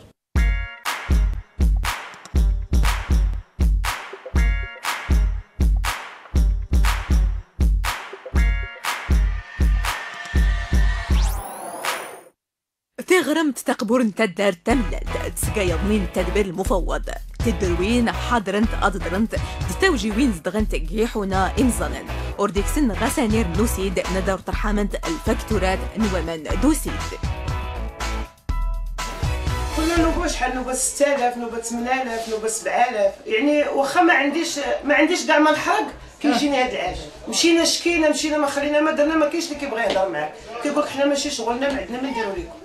Speaker 3: تغرمت تقبر تدار تملت تسقى يضمين التدبير المفوض تدروين حاضرنت أضدرنت تتوجي وين زدغنت جيحونا إنزلن أورديكسن غسانير نوسيد ندور ترحمنت الفاكتورات نومن دوسيد.
Speaker 14: كل نوبه شحال نوبه 6000 نوبه 8000 نوبه 7000 يعني واخا ما عنديش كاع ما نحرق كيجيني هاد العاج. مشينا شكينا مشينا ما خلينا ما درنا ما كاينش اللي كيبغي يهضر معاك كيقول لك حنا ماشي شغلنا ما عندنا ما نديرو لكم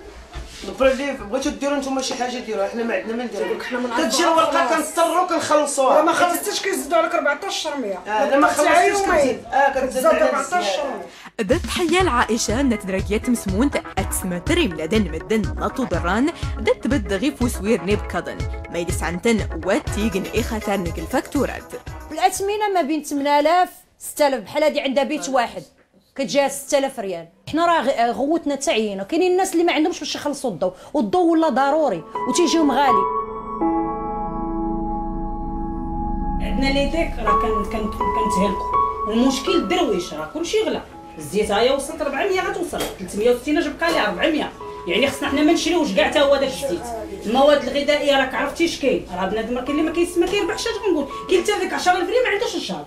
Speaker 14: بغيتو ديروا نتوما شي حاجة ديروها حنا ما عندنا ما نديرو. كتجي الورقة كنضطروا كنخلصوها
Speaker 15: ما خلصتيش كيزيدوا عليك 14%.
Speaker 14: لا ما خلصتيش كتزيد كتزيد
Speaker 15: 14%.
Speaker 3: دت حيال عائشة نتدرجيات مسمونت اتسمتري ملادن مدن نطو دران دت بد غيف وسوير نيب كادن ما يدس عنتن واتيجن إخاترنك الفاكتورات.
Speaker 16: الأثمنة ما بين 8000 6000 بحال هادي عندها بيت واحد كتجيها 6000 ريال. حنا راه غوتنا تعيينا كاينين الناس اللي ما عندهمش باش يخلصوا الضوء والضوء ولا ضروري وتيجيهم غالي.
Speaker 17: عندنا لي ديك راه كنتهلكوا والمشكل الدرويش راه كلشي غلا. الزيت هاهي وصلت 400 غتوصل 360 اش بقى لها 400 يعني خصنا حنا ما نشريوش كاع حتى هو داك الزيت. المواد الغذائية راك عرفتي اش كاين راه بنادم كاين اللي ما كيربحش اش غنقول كاين حتى ديك 10000 ريال ما عندوش الشهر.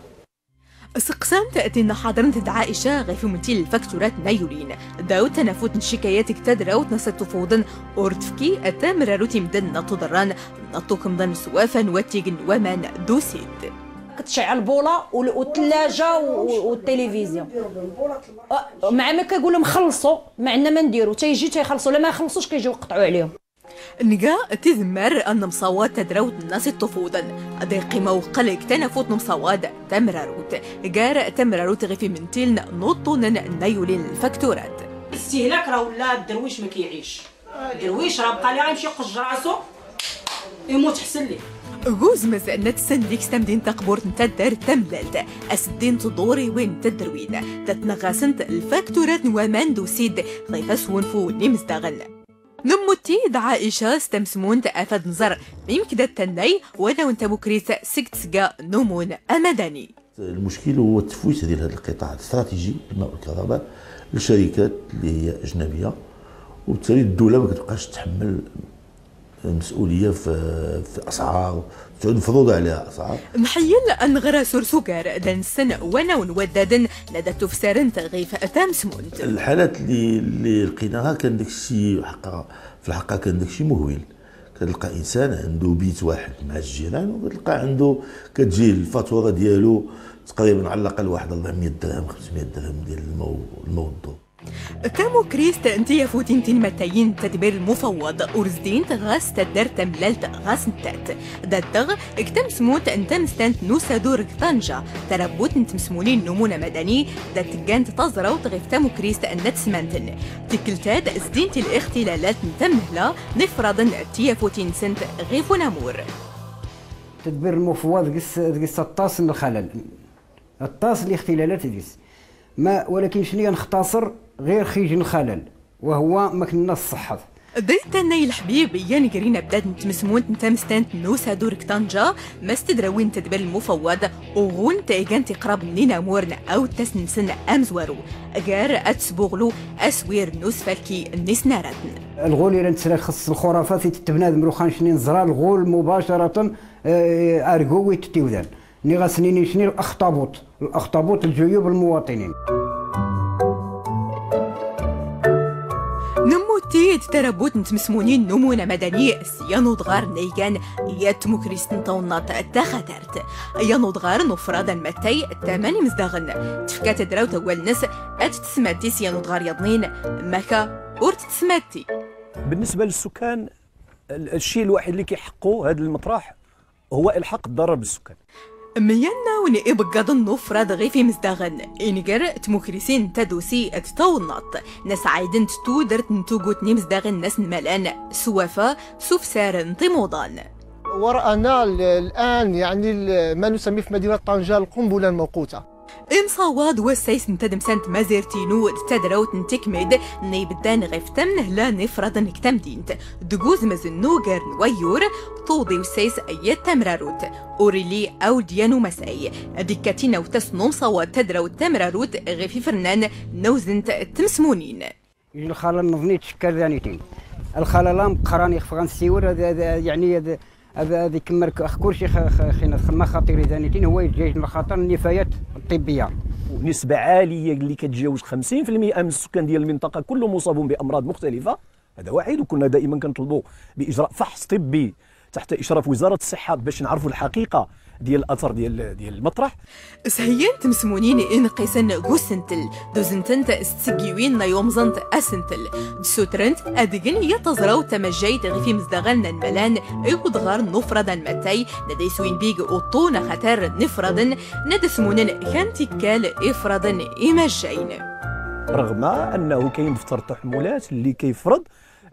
Speaker 3: سقسام تأتي حاضرنت عائشة غير في متيل الفاكتورات نايولين داو تنافوت شكاياتك تدراو تنسى تفوضن أورتفكي التامر مدن نطو دران نطو كمضن سوافا واتيجن ومان دوسيد.
Speaker 16: كتشعل البوله والثلاجه والتلفزيون مع ما كيقولوا مخلصوا ما عندنا ما نديرو تيجي تيخلصوا لا ما يخلصوش كيجيو يقطعوا عليهم.
Speaker 3: نجا تذمر أن مصوات تدروت الناس الطفوضا أدي وقلق تنفوت مصواد تمرروت جار تمرروت غفي من تيلن نوطون نايولين الفاكتورات.
Speaker 17: الاستهلاك راه ولا الدرويش ما كيعيش الدرويش راه بقى ليه غيمشي يقج راسو يموت حسن ليه.
Speaker 3: جوز مزأنة سنديك تمدين تقبور تدار تملالت أسدين تدوري وين تدروين تتنغاسنت الفاكتورات نوامان دوسيد غيفا سونفو نمزدغن. نموتي عائشة استمسمون تأفد نزر ميمكدا التناي وانا وانت بكريس سكتسكا نمون أمداني.
Speaker 18: المشكل هو التفويت ديال هذا القطاع الاستراتيجي الماء والكهرباء للشركات اللي هي أجنبية وبالتالي الدولة ما كتبقاش تحمل المسؤولية في أسعار تعود مفروضة عليها أسعار.
Speaker 3: نحيل أنغرا سرسوكار دنسن وانا ونوددن لدى تفسرن تغيف تامسمونت.
Speaker 18: الحالات اللي لقيناها كان داك الشيء في الحقيقة كان داك الشيء مهول. كتلقى إنسان عنده بيت واحد مع الجيران وكتلقى عنده كتجي الفاتورة ديالو تقريبا على الأقل واحد 400 درهم 500 درهم ديال الماء والضوء.
Speaker 3: تامو كريست انتي فوتين تين متاين تدبير المفوض أرزدين غاس تدر تملالت غاس نتات دادغ اكتم سموت انتم ستانت نوسا دور طنجة تربوت نتمسمونين نمونة مدني دات جانت تزرو تغيف تامو كريست ان تسمانتن تكلتاد ازدينت الاختلالات نتمهلا نفرضن تيا فوتين سنت غيفو نامور.
Speaker 19: تدبير المفوض قس الطاس من الخلل الطاس الاختلالات ديس ما ولكن شنو نختصر غير خيج الخلل وهو ما كنا الصحة.
Speaker 3: ديتني الحبيب ينقرينا بداد نتمسمون نتمستانت نوسا دورك طنجة ما استدراوين تدبير المفوض وغون تايغان تقرب نينا مورن أو تسنسن أمزوارو غير أتسبوغلو أسوير نوس فالكي نسنارتن.
Speaker 19: الغول إلا نتسرى خص الخرافات تتبنى مروخان شنين زرا الغول مباشرة أرجو ويتتيوذان ني غاسنيني شني الأخطبوط الأخطبوط الجيوب المواطنين.
Speaker 3: نموتيد تربوت نتمسمونين نمونة مدني سيانو دغار نيجان يتمكريستن طونات تخدرت يانو دغار نفرادا متي تماني مزدغن تفكات دراو تول نس ات تسماتي سيانو دغار يضنين مكا ورت تسماتي.
Speaker 20: بالنسبة للسكان الشيء الوحيد اللي كيحققوا هذا المطرح هو الحاق الضرر بالسكان.
Speaker 3: ميانا ونقب النفرد غي في مزدغن إنجر تمكريسين تدوسي التونط ناس عايدن تودرت نتوغوت نمزدغن ناس ملان سوافا سوفسار نطيموضان.
Speaker 21: ورأنا الآن يعني ما نسميه في مدينة طنجة القنبلة الموقوتة.
Speaker 3: إنصواد والسيس نتدمسنت مازيرتينو تدروت نتكمد نيبدان غفتم نهلا نفرد نكتمدينت دجوز مزنو جرن ويور طوضي وسيس أي تمراروت أوريلي أو ديانو مساي ديكاتينا وتسنوم صواد تدروت تمراروت غفي فرنان نوزنت تمسمونين.
Speaker 19: الخلل نظني تشكل ذانيتين الخلل مقراني خفغان السيور يعني هذا يكمل كلشي خينا خما خطير ذانيتين هو يتجاوز الخطر النفايات الطبية.
Speaker 20: نسبه عالية اللي كتجاوز 50% من السكان ديال المنطقة كلهم مصابون بامراض مختلفة، هذا واحد. وكنا دائما كنطلبوا باجراء فحص طبي تحت اشراف وزارة الصحة باش نعرفوا الحقيقة ديال الاثر ديال المطرح.
Speaker 3: سهيان تمسمونين انقيسن غوسنتل دوزنتنت ستسجيوين يومزنت اسنتل دسوترنت ادغن يتزراو تمجيت غفي مزدغلنا الملان اودغار نفردا متاي نديسوين بيج اوطونا خطر نفردن ندسمونن كانتيكال افردن ايماجين.
Speaker 20: رغم انه كاين دفتر التحملات اللي كيفرض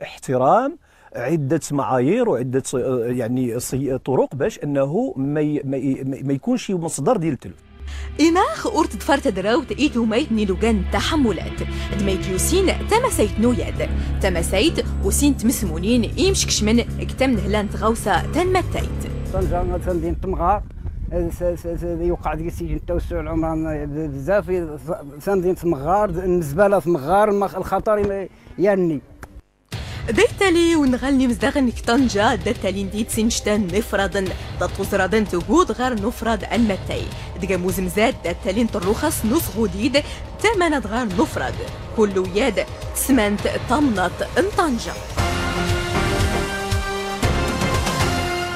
Speaker 20: احترام عدة معايير وعدة يعني طرق باش انه ما يكونش مصدر ديال التلف.
Speaker 3: إناخ أورت دفرت دراوت إيتو ميت نيلوغان تحملات دميتيوسين تمسيت نوياد تمسيت وسين تمسمونين إيمشكشمن اكتم نهلان تغوصة تنمتيت.
Speaker 19: طنجة تندين تمغار يوقع ديك السجن التوسع العمران بزاف تندين تمغار الزبالة تمغار الخطر ياني.
Speaker 3: ديتالي ونغني مزدغن كطنجة دتالي نديت سنشتان نفردن دتوزردن تجود غير نفرد المتاي دجاموز مزاد دتالي نطرخص نص غديد تمن غير نفرد كل ياد تسمنت طمنط انطنجة.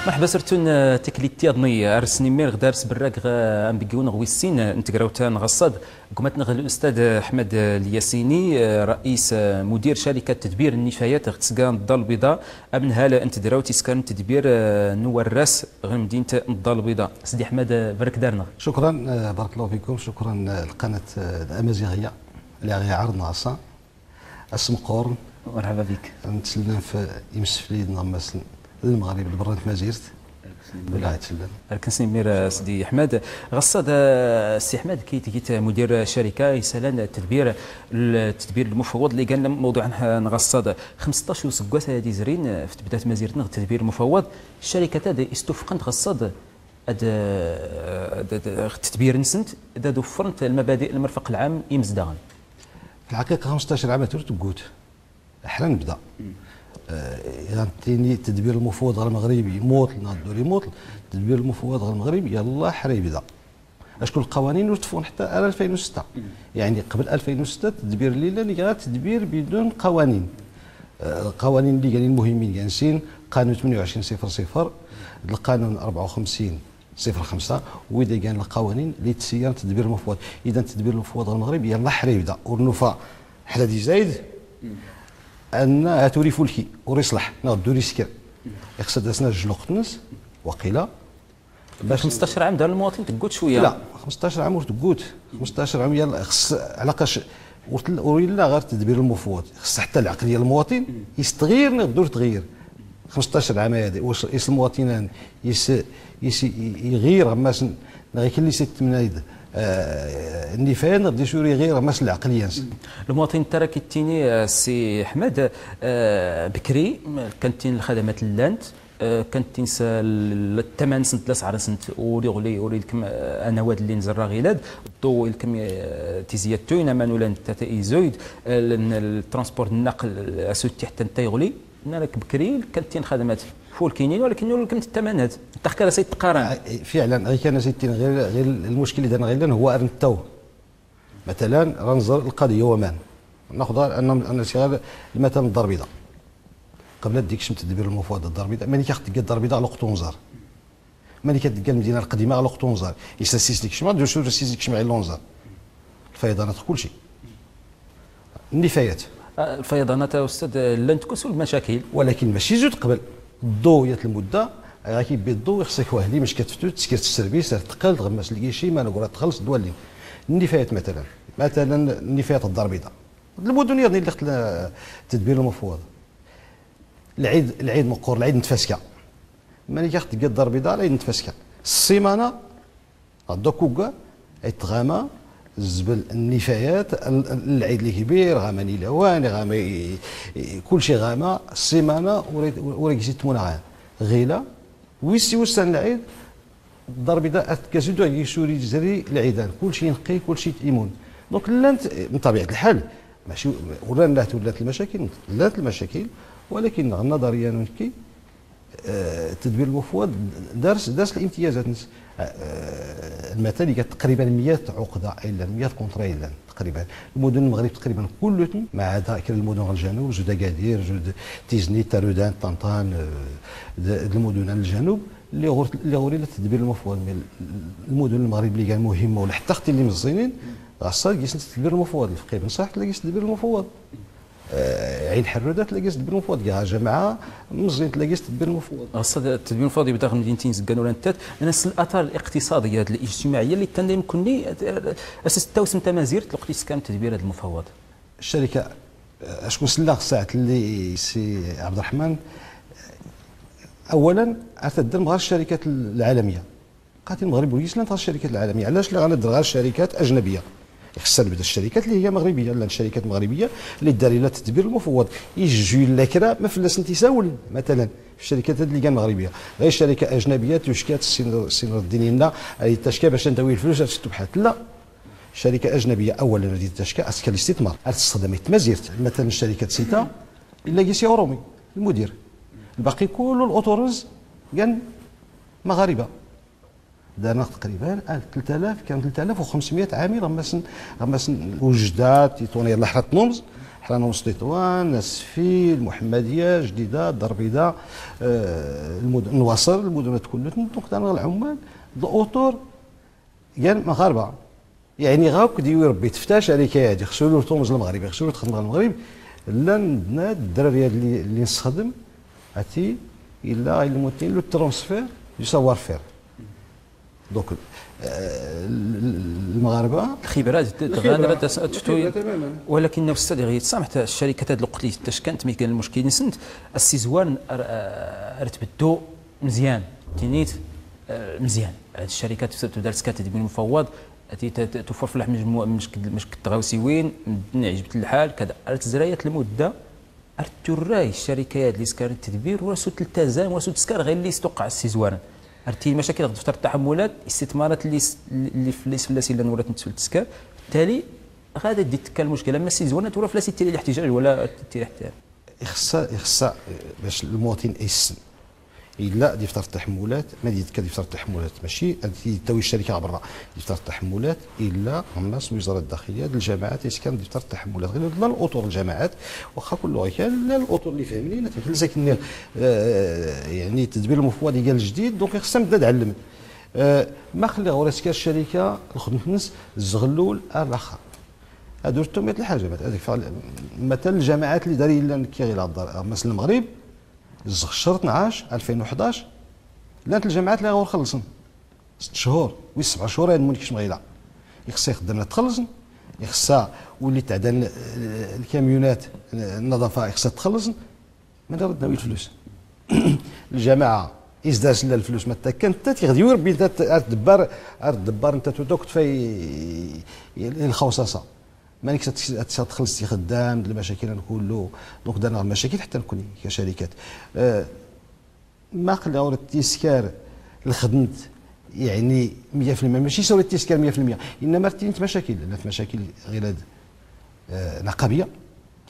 Speaker 1: مرحبا سرتون تكليتي اضني ارسني مير غدارس براك ام بيكون غويسين نتقراوتان غصاد كما نغ الاستاذ احمد الياسيني رئيس مدير شركة تدبير النفايات غتسكان الدار البيضاء ابن هاله انت دراوتي سكان تدبير نوراس غير مدينة الدار البيضاء. سيدي احمد برك دارنا.
Speaker 22: شكرا بارك الله فيكم. شكرا لقناه الامازيغية اللي عرضنا عصا اسم قرن.
Speaker 1: مرحبا بك.
Speaker 22: نتسلم في يمسفليد نغمس المغرب البرانت مازيرت ولا يتسلم.
Speaker 1: كنسمير سيدي احمد غصاد. سي احمد كي تجيت مدير شركة يسالان التدبير المفوض اللي قال موضوع نغصاد 15 وسكواس هذه زرين في تبدات مازيرتنا التدبير المفوض الشركة هذه استفقنت غصاد التدبير نسنت دا وفرنت المبادئ المرفق العام يمزدغن.
Speaker 22: في الحقيقة 15 عام تقوت حنا نبدا غنتيني التدبير المفوض غير المغربي موطل نادوري موطل التدبير المفوض غير المغربي يلا حرا يبدا. اشكون القوانين ورتفون حتى 2006 يعني قبل 2006 التدبير اللي اللي غير تدبير بدون قوانين. القوانين اللي كاينين المهمين كاينين قانون 28.00 القانون 54.05 وإذا كان القوانين اللي تسير التدبير المفوض. اذا التدبير المفوض غير المغربي يلا حرا يبدا ورنوفا حدا دي زايد ان توري فولكي وريصلح نغدو ريسكر خصها داسنا جوج نص وقيله
Speaker 1: باش 15 عام دار المواطن تقوت شوية.
Speaker 22: لا 15 عام تقوت 15 عام يلا خص علاقاش ولا غير التدبير المفوض خص حتى العقلية ديال المواطن يستغير نغدو تغير 15 عام هذه واش يس المواطنين يس يغير غماس غير كل اللي ست من النفايات غادي يشوري غير ماس العقلية.
Speaker 1: المواطن ترى كيتيني السي احمد بكري كانت الخدمات اللانت كانت تنسى الثمن سنت لا سعر سنت ولي غلي ولي الكم انا واد اللي نزرا غيلاد الضو الكم تيزيادتو ما نولا تيزويد ال transport النقل اسوتي حتى انت يغلي راك بكري كانت تين خدمات فول كاينين ولكن كانت الثمنات تخكر سيد تقارن
Speaker 22: فعلا غير كان سيدتين غير المشكل اللي درنا غير هو ارنتو مثلا غنزر القضية ومان ناخذ انا غير مثلا الدار البيضاء قبل ديك شمت تدبير المفوض الدار البيضاء ملي كتلقى الدار البيضاء على قطونزار ملي كتلقى المدينة القديمة على قطونزار يساسيس ديك الشمع دوشو سيس ديك الشمع لونزار الفيضانات كلشي النفايات
Speaker 1: الفيضانات استاذ لن تكون المشاكل
Speaker 22: ولكن ماشي زود قبل الضوء يا المدة راه كيبي الضوء خصك وحدي باش كتفتو تسكر ال service تقل تغمس ال guichet ما نقول تخلص دوالي النفايات مثلا النفايات الدار البيضاء المدن اللي خت تدبير المفوض العيد مقور العيد نتفاسكا ملي كتلقى الدار البيضاء العيد نتفاسكا السيمانة غدا كوكا يتغامى الزبل النفايات العيد الكبير غاما نيلوان غاما كلشي غاما السيمانة وريك زيد غان غيله ويسي وسان العيد الدار البيضاء كازيدو يسوري جزري العيدان كلشي ينقي كلشي ايمون donc لانت من طبيعة الحال ماشي ولا ولات المشاكل لات المشاكل ولكن نظريا نكي التدبير المفوض دارس الامتيازات المثال كانت تقريبا 100 عقده الا 100 contrat الا تقريبا المدن المغرب تقريبا كله ما عدا كاين المدن الجنوب زود اكادير زود تيزني تارودان طنطان المدن الجنوب اللي غوري التدبير المفوض المدن المغرب اللي كان مهمة ولا حتى اختي اللي مزينين غاصا كيس التدبير المفوض الفقيه بن صالح تلاقي التدبير المفوض عين حروده تلاقي تدبير المفوض كاع جماعة مزيان تلاقي تدبير المفوض.
Speaker 1: التدبير المفوض يبدا من مدينتين زكان ولا نتات ناس الاثار الاقتصادية الاجتماعية اللي تن يمكنني اساس التوسم تمازير تلقيت سكان تدبير هذا المفوض.
Speaker 22: الشركة اشكون سلاغ الساعة اللي سي عبد الرحمن اولا تدير غير الشركات العالمية قاتل المغرب وليس غير الشركات العالمية علاش لا غندير غير الشركات اجنبية خصها نبدا الشركات اللي هي مغربية لان الشركات المغربية اللي دار لها التدبير المفوض يجي لا ما فلاس تيساول مثلا في الشركات اللي كان مغربية غير شركة اجنبية تشكات السين الديني لنا تشكى باش نداوي الفلوس بحال لا شركة اجنبية اولا اللي تشكى اسكال الاستثمار تستخدم تمازيرت مثلا شركة سيتا الا كيسي رومي المدير الباقي كله الاوتورز كان مغاربة دارنا تقريبا 3000 كان 3500 عامل غمس وجده تيطونيه لا حرا نومز حرا نومز تطوان السفي المحمدية جديدة الدار البيضاء المدن الوصل المدن كلها donc دارنا العمال الاوتور كان مغاربة يعني غاك ديوي ربي تفتاش عليك هادي خصو له تومز المغربي خصو له تخدم المغرب لا ندنا الدراري اللي نستخدم عرفتي الا الموتين le transfert du savoir-faire donc المغاربة
Speaker 1: الخبرات ولكن استاذ غير سامحت الشركات هاد الوقت اللي كانت ملي كان المشكل نسنت السيزوان رتبدو مزيان تينيت مزيان هاد الشركات تبدا تدبير المفوض توفر في مجموعة مش كتغاوسيوين عجبت الحال كذا تزرايات المدة التراي الشركات اللي سكان التدبير وراسو تلتزم وراسو تسكر غير اللي استوقع السيزوان ارتي مشاكل دفتر التحملات الاستثمارات اللي فلاس الا ولات نتسول تسكر بالتالي غادا دي تكا المشكلة اما السيزوان ولا فلاس تيري الاحتجاج ولا تيري حتى
Speaker 22: خصها باش المواطن يسن الا دفتر التحملات ما ديت دفتر التحملات ماشي تاوي الشركة برا دفتر التحملات الا الناس وزارة الداخلية الجماعات يسكن دفتر التحملات غير لا الاطر الجماعات واخا كل كان لا الاطر اللي فهمني ساكن يعني التدبير المفوض ديال الجديد donc خصها نبدا نتعلم ما خلي غير الشركة الخدمة الناس الزغلول الاخر هادو تميت الحاجة مثلا الجماعات اللي داري الا كي غير الدار مثلا المغرب شهر 12 2011 لانت الجامعات اللي غير خلصن 6 شهور وي 7 شهور هاد مونيكش مغيله خصها يخدمنا تخلصن خصها واللي تعدن الكاميونات النظافة خصها تخلصن من ردنا الفلوس الجماعة إزداس لا الفلوس ما كان حتى تيغدي ربي انت تدبر تدبر انت توك في الخوصصه مالك تخلص تي خدام المشاكل كله. donc درنا المشاكل حتى نكون كشركات ما خلاو التسكار الخدمة يعني 100% ماشي سوري التسكار 100%، انما ارتينت مشاكل، لان مشاكل غير نقابيه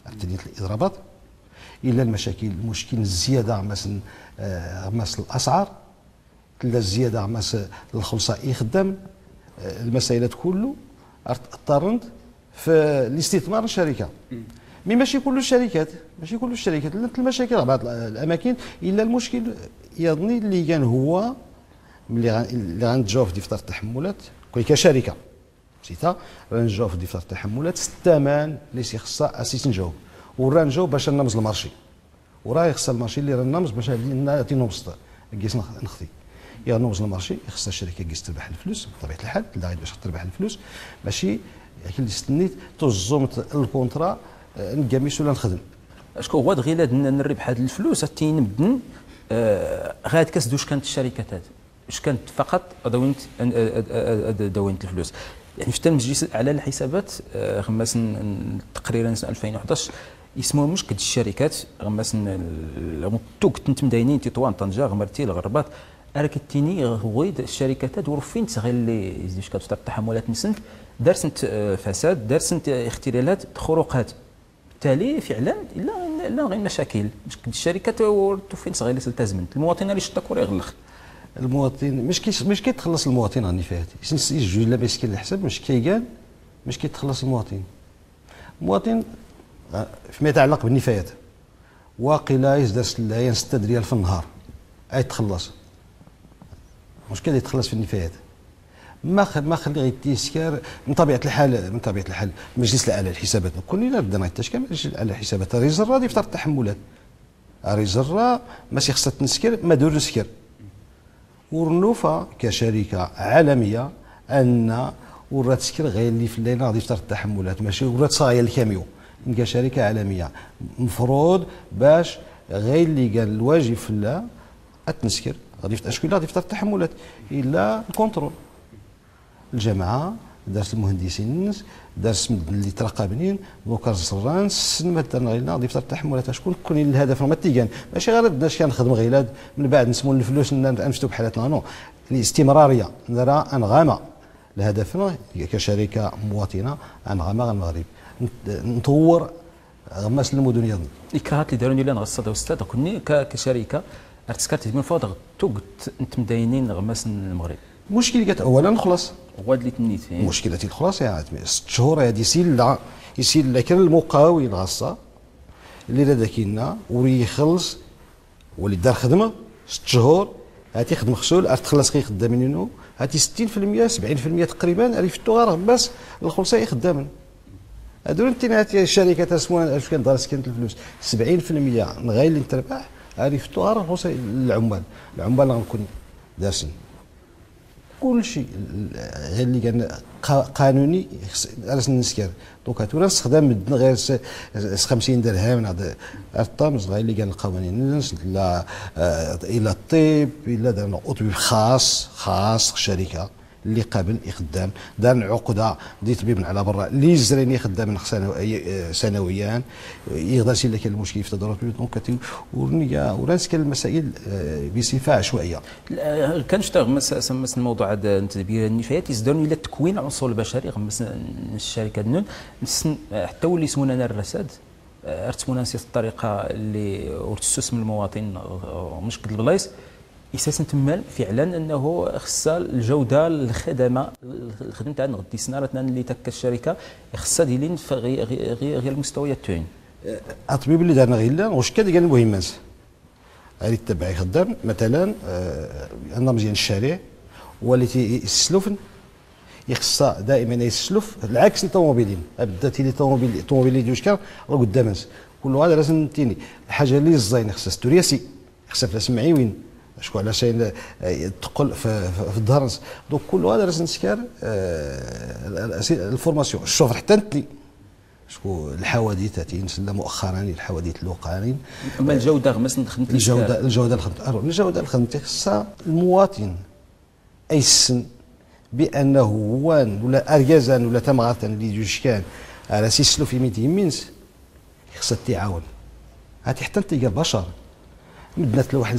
Speaker 22: ارتينت الاضرابات، الا المشاكل المشكل الزيادة مثلا مس الاسعار، لا الزيادة مس الخلصة يخدم المسائل كله اضطرنت في الاستثمار الشركة. mais ماشي كل الشركات، ماشي كل الشركات لان المشاكل بعض الاماكن. الا المشكل يظني اللي كان هو ملي اللي غنتجاوب في دفتر التحملات كشركة سيتا غنجاوب في دفتر التحملات الثمن اللي خصها اسيس نجاوب ورا نجاوب باش نمز ال marché، وراه خص ال marché اللي راه نمز باش نعطي نوبسط كيس نخطي يا نوبز ال marché. خصها الشركة كيس تربح الفلوس بطبيعة الحال، لا باش تربح الفلوس ماشي اللي استنيت تزومت ال contrat نقاميس ولا نخدم.
Speaker 1: اشكون هو غير نربح هاد الفلوس تينبدن غاد كسدوش كانت الشركات هاد واش كانت فقط دوينت الفلوس. يعني في المجلس الاعلى للحسابات غماس تقريرا سنة 2011 يسموها مشكل الشركات غماس توك تمدينين تطوان طنجه غمرتي الغربات اركتيني غويد الشركات هاد ورفين غير اللي زيدوش كتفتر التحملات نسنت دارسنت فساد دارسنت اختلالات خروقات. بالتالي فعلا لا لا غير مشاكل مشكل الشركات وفين صغير اللي التزمت المواطن اللي شتا كوري يغلق
Speaker 22: المواطن مش كيتخلص المواطن راني فات يجوج لا باش الحساب مش كيقال مش كيتخلص المواطن. المواطن فيما يتعلق بالنفايات واقيلا يزدرس لا 6 ريال في النهار اي تخلص مشكل يتخلص في النفايات ما خلي غير التسكار من طبيعة الحال. من طبيعة الحال المجلس الاعلى للحسابات كل لا بدنا التشكيل المجلس الاعلى للحسابات ريزرا دفتر التحملات ريزرا ماشي خصها تنسكر ما دور نسكر. ورنوفا كشركة عالمية ان ورا تسكر غير اللي في الليل غادي يفتر التحملات ماشي ورا تصايا الكاميو كشركة عالمية مفروض باش غير اللي قال الواجب في لا تنسكر غادي شكون اللي غادي يفتر التحملات الا ال contrôle الجامعة دارت المهندسين دارت اللي ترقبنين donc زران السنة درنا غير غادي يفتر التحملات شكون كون الهدف ما تيكان ماشي غير بدناش كنخدم غير من بعد نسمو الفلوس نمشيو بحالاتنا non الاستمرارية نرى انغامه الهدف كشركة مواطنه انغامه المغرب نطور غماس المدن ديالنا.
Speaker 1: الاكراهات اللي داروني لنا غصة استاذ كوني كشركة ارتسكرت من فوق توقت مدينين غماس المغرب.
Speaker 22: المشكل كانت اولا خلاص
Speaker 1: هو اللي تنيت
Speaker 22: المشكلة الخلاص يعني 6 شهور هذه يسيل يسيل لكن المقاول الغصة اللي لا داكينا وري يخلص واللي دار خدمة 6 شهور هاتي خدم خسول تخلص غير خدامين هاتي 60% 70% تقريبا عرفتو غير بس الخلصة خدامين هادو انت الشركة تسموها اش كان دار سكنت الفلوس 70% غير اللي تربح عرفتو غير الخلصة العمال العمال غنكون دارسين كل شيء غير اللي كان قانوني علاش نسكر donc هاتو نستخدم غير 50 درهم هذا الطامز غير اللي كان القوانين لا الى الطب الى درنا طبيب خاص الشركة اللي قابل يخدم دار عقده دي طبيب على برا اللي زريني خدام سنويا يقدر الا كان المشكل في تدرج donc ورنيا ولا نسكن المسائل بصفة عشوائية.
Speaker 1: كان شتا غمس الموضوع هذا تدبير النفايات يزدون الى تكوين العنصر البشري غمس الشركة نون حتى ولي سمونا الرساد ارتمونا نسيت الطريقة اللي ورتسوس من المواطن مش قد البلايص اساسا تمال فعلا انه خصها الجودة الخدمة الخدمة تاعنا غدي سنارتنا اللي تك الشركة خصها ديالين في غير المستويات تاعين.
Speaker 22: الطبيب اللي دارنا غير لا واش كان قال المهمات غير يتبع خدام مثلا انا مزيان الشارع واللي تيسلف يخصها دائما يسلف العكس الطوموبيلين بدا تيلي طوموبيل اللي دوش كان راه قدام كل هذا لازم تيني الحاجة اللي الزين خصها ستورياسي خصها فلاس معيوين شكون علاش تقل في الظهر donc كل هذا لازم نسكر ال formation ال chauffeur حتى نتلي شكو الحوادث تينسلا مؤخرا الحوادث الوقعين.
Speaker 1: اما الجودة غمس خدمت
Speaker 22: الجودة الخدمة، الجودة الخدمة خصها المواطن ايسن بانه وان ولا ارجازان ولا تمغاتن اللي جوج كان على سيسلو في ميتين مينس خصها التعاون. هاتي حتى انت بشر مدنات له واحد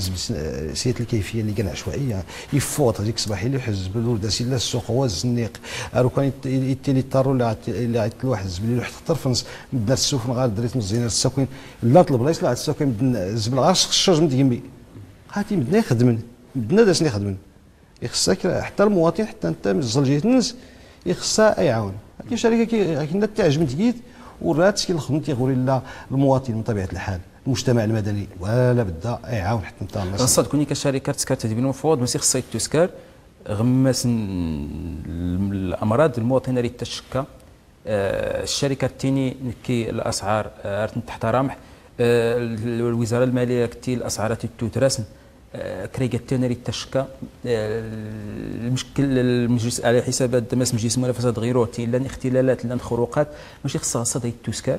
Speaker 22: سيت الكيفية اللي كان عشوائية يفوت هذيك الصباح اللي حزب الورده لا السوق هو الزنيق رو كان يتيلي طارو اللي عيط له واحد الزبل اللي حتى طرفنس مدنات السوف غير دريت مزيان الساكن لا البلايص لا الساكن مدن الزبل غير الشرج من تيمي هاتي مدنا يخدمن مدنا داسني يخدمن يخصك حتى المواطن حتى انت من الزلجيه الناس يخصها يعاون. هذه شركة كي تعجب تكيت ورات كي الخدمة تيقول لا المواطن من طبيعة الحال المجتمع المدني ولا بدا يعاون حتى انت الناس.
Speaker 1: خاصها تكوني كشركة تسكر تدبير المفوض ماشي خصها تسكر غماس الامراض المواطن اللي تشكى الشركة تيني كي الاسعار تحترم الوزارة المالية كتي الاسعار تترسم كريغا تيني تشكى المشكل المجلس على حساب ماس مجلس المنافسة غيرو تي لا اختلالات لا خروقات ماشي خصها خاصها تسكر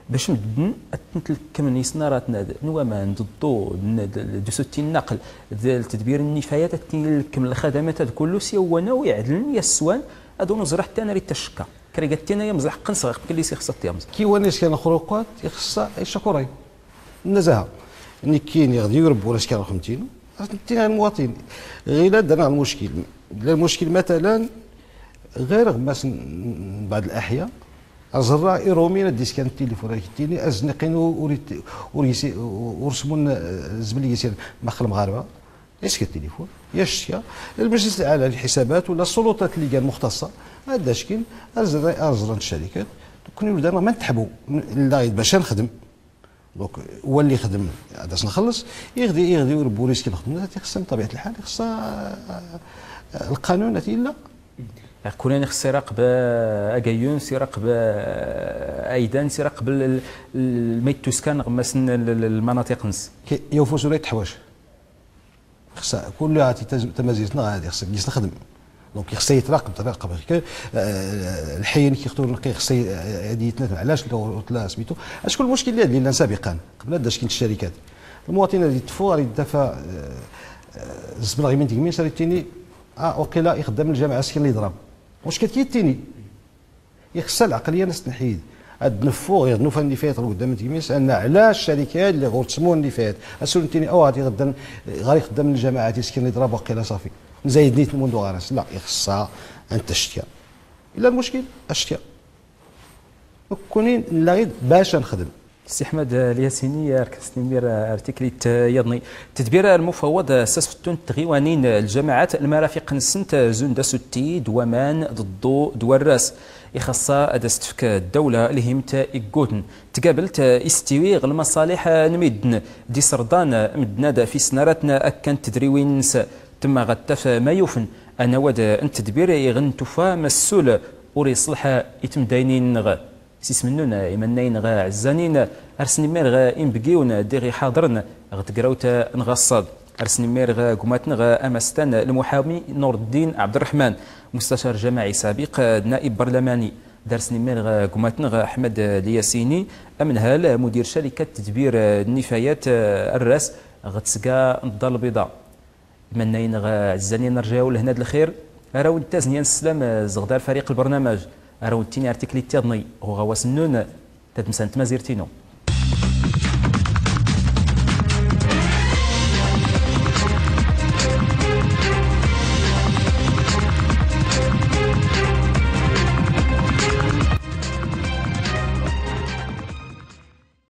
Speaker 1: باش مدن تنتلكم نيسنا راه نوامان ضدو دو النقل تدبير النفايات تنلكم الخدمات هذا كله سي هو ناوي يعدل يا السوان هادو نزرع حتى انا اللي تشكى كريغا تينا يمزح قنص كل اللي خصها تيمز
Speaker 22: كي وناس كان خروقات خصها يشكري النزاهة ني كاين غادي يربوا ولا كان خمتين تينا المواطن غير درنا المشكل المشكل مثلا غير غماس بعض الاحياء أزرا إيرومينا ديسكان التليفون كتيني أزنقين ورسمون الزبل يسير مخ المغاربة يسكت التليفون يشتكى المجلس الاعلى للحسابات ولا السلطات اللي كان مختصة هذا شكل أزرا الشركات كون يولد ما نتحبوا لا باش نخدم donc هو اللي يخدم هذا نخلص يغدي يربوا risque الخدمة خصها بطبيعة الحال خصها القانون لا
Speaker 1: كلنا خص يراقب اكايون سيراقب ايضا سيراقب الميت تسكن غماس المناطق نس
Speaker 22: يوفوس ولا يتحواش خصها كل عاتي تمازيتنا غادي خصك جلس نخدم donc خصها يتراقب تراقب الحين كيختاروا نقي خصها هذه يتنافع علاش لا سميتو اشكون المشكل اللي لنا سابقا قبل داش كاين الشركات المواطن اللي تفو غادي يدافع الزبل غير من تيمين تيني وقيلا يخدم الجامعة السكن اللي يضرب واش كتيتيني يخصها العقلية ناس تنحيد هاد نفو غير نوفا النفايات قدام تيميس ان علاش الشركات اللي غرتسمو النفايات اسولتيني او غادي غدا غادي يخدم الجماعات يسكن اللي ضرب وقيلا صافي نزايد نيت الموندو غراس لا يخصها ان تشتكى الا المشكل اشتكى كونين لا غير باش نخدم.
Speaker 1: سي احمد الياسيني ركزتني ارتيكليت يضني تدبير المفوض ساسفتون تغيوانين الجماعات المرافق نسنت زوندا ستي دوامان ضدو دوراس يخصها ادستفك الدولة اللي همت إيكوتن تقابلت استوي غ المصالح نمدن دي سردان مدنا في سناراتنا اكن تدريوين تما غتف ما يوفن انا ود التدبير يغن تفا مسؤول وريصلح يتمداينين غ سيسمنون إيمانين غا عزانين أرسني مير غا إمبقيون ديغي حاضرن غتقراوت نغصاد أرسني مير غا قماتن غا أمستان المحامي نور الدين عبد الرحمن مستشار جماعي سابق نائب برلماني درسني مير غا قماتن غا أحمد الياسيني أمنهال مدير شركة تدبير النفايات الراس غتسقى الدار البيضاء إيمانين غا عزانين نرجعو لهنا الخير راو التازنيان السلام زغدار فريق البرنامج راو تيني ارتيكلي تيضني هو غواس النون تتمسان تمازيرتينو.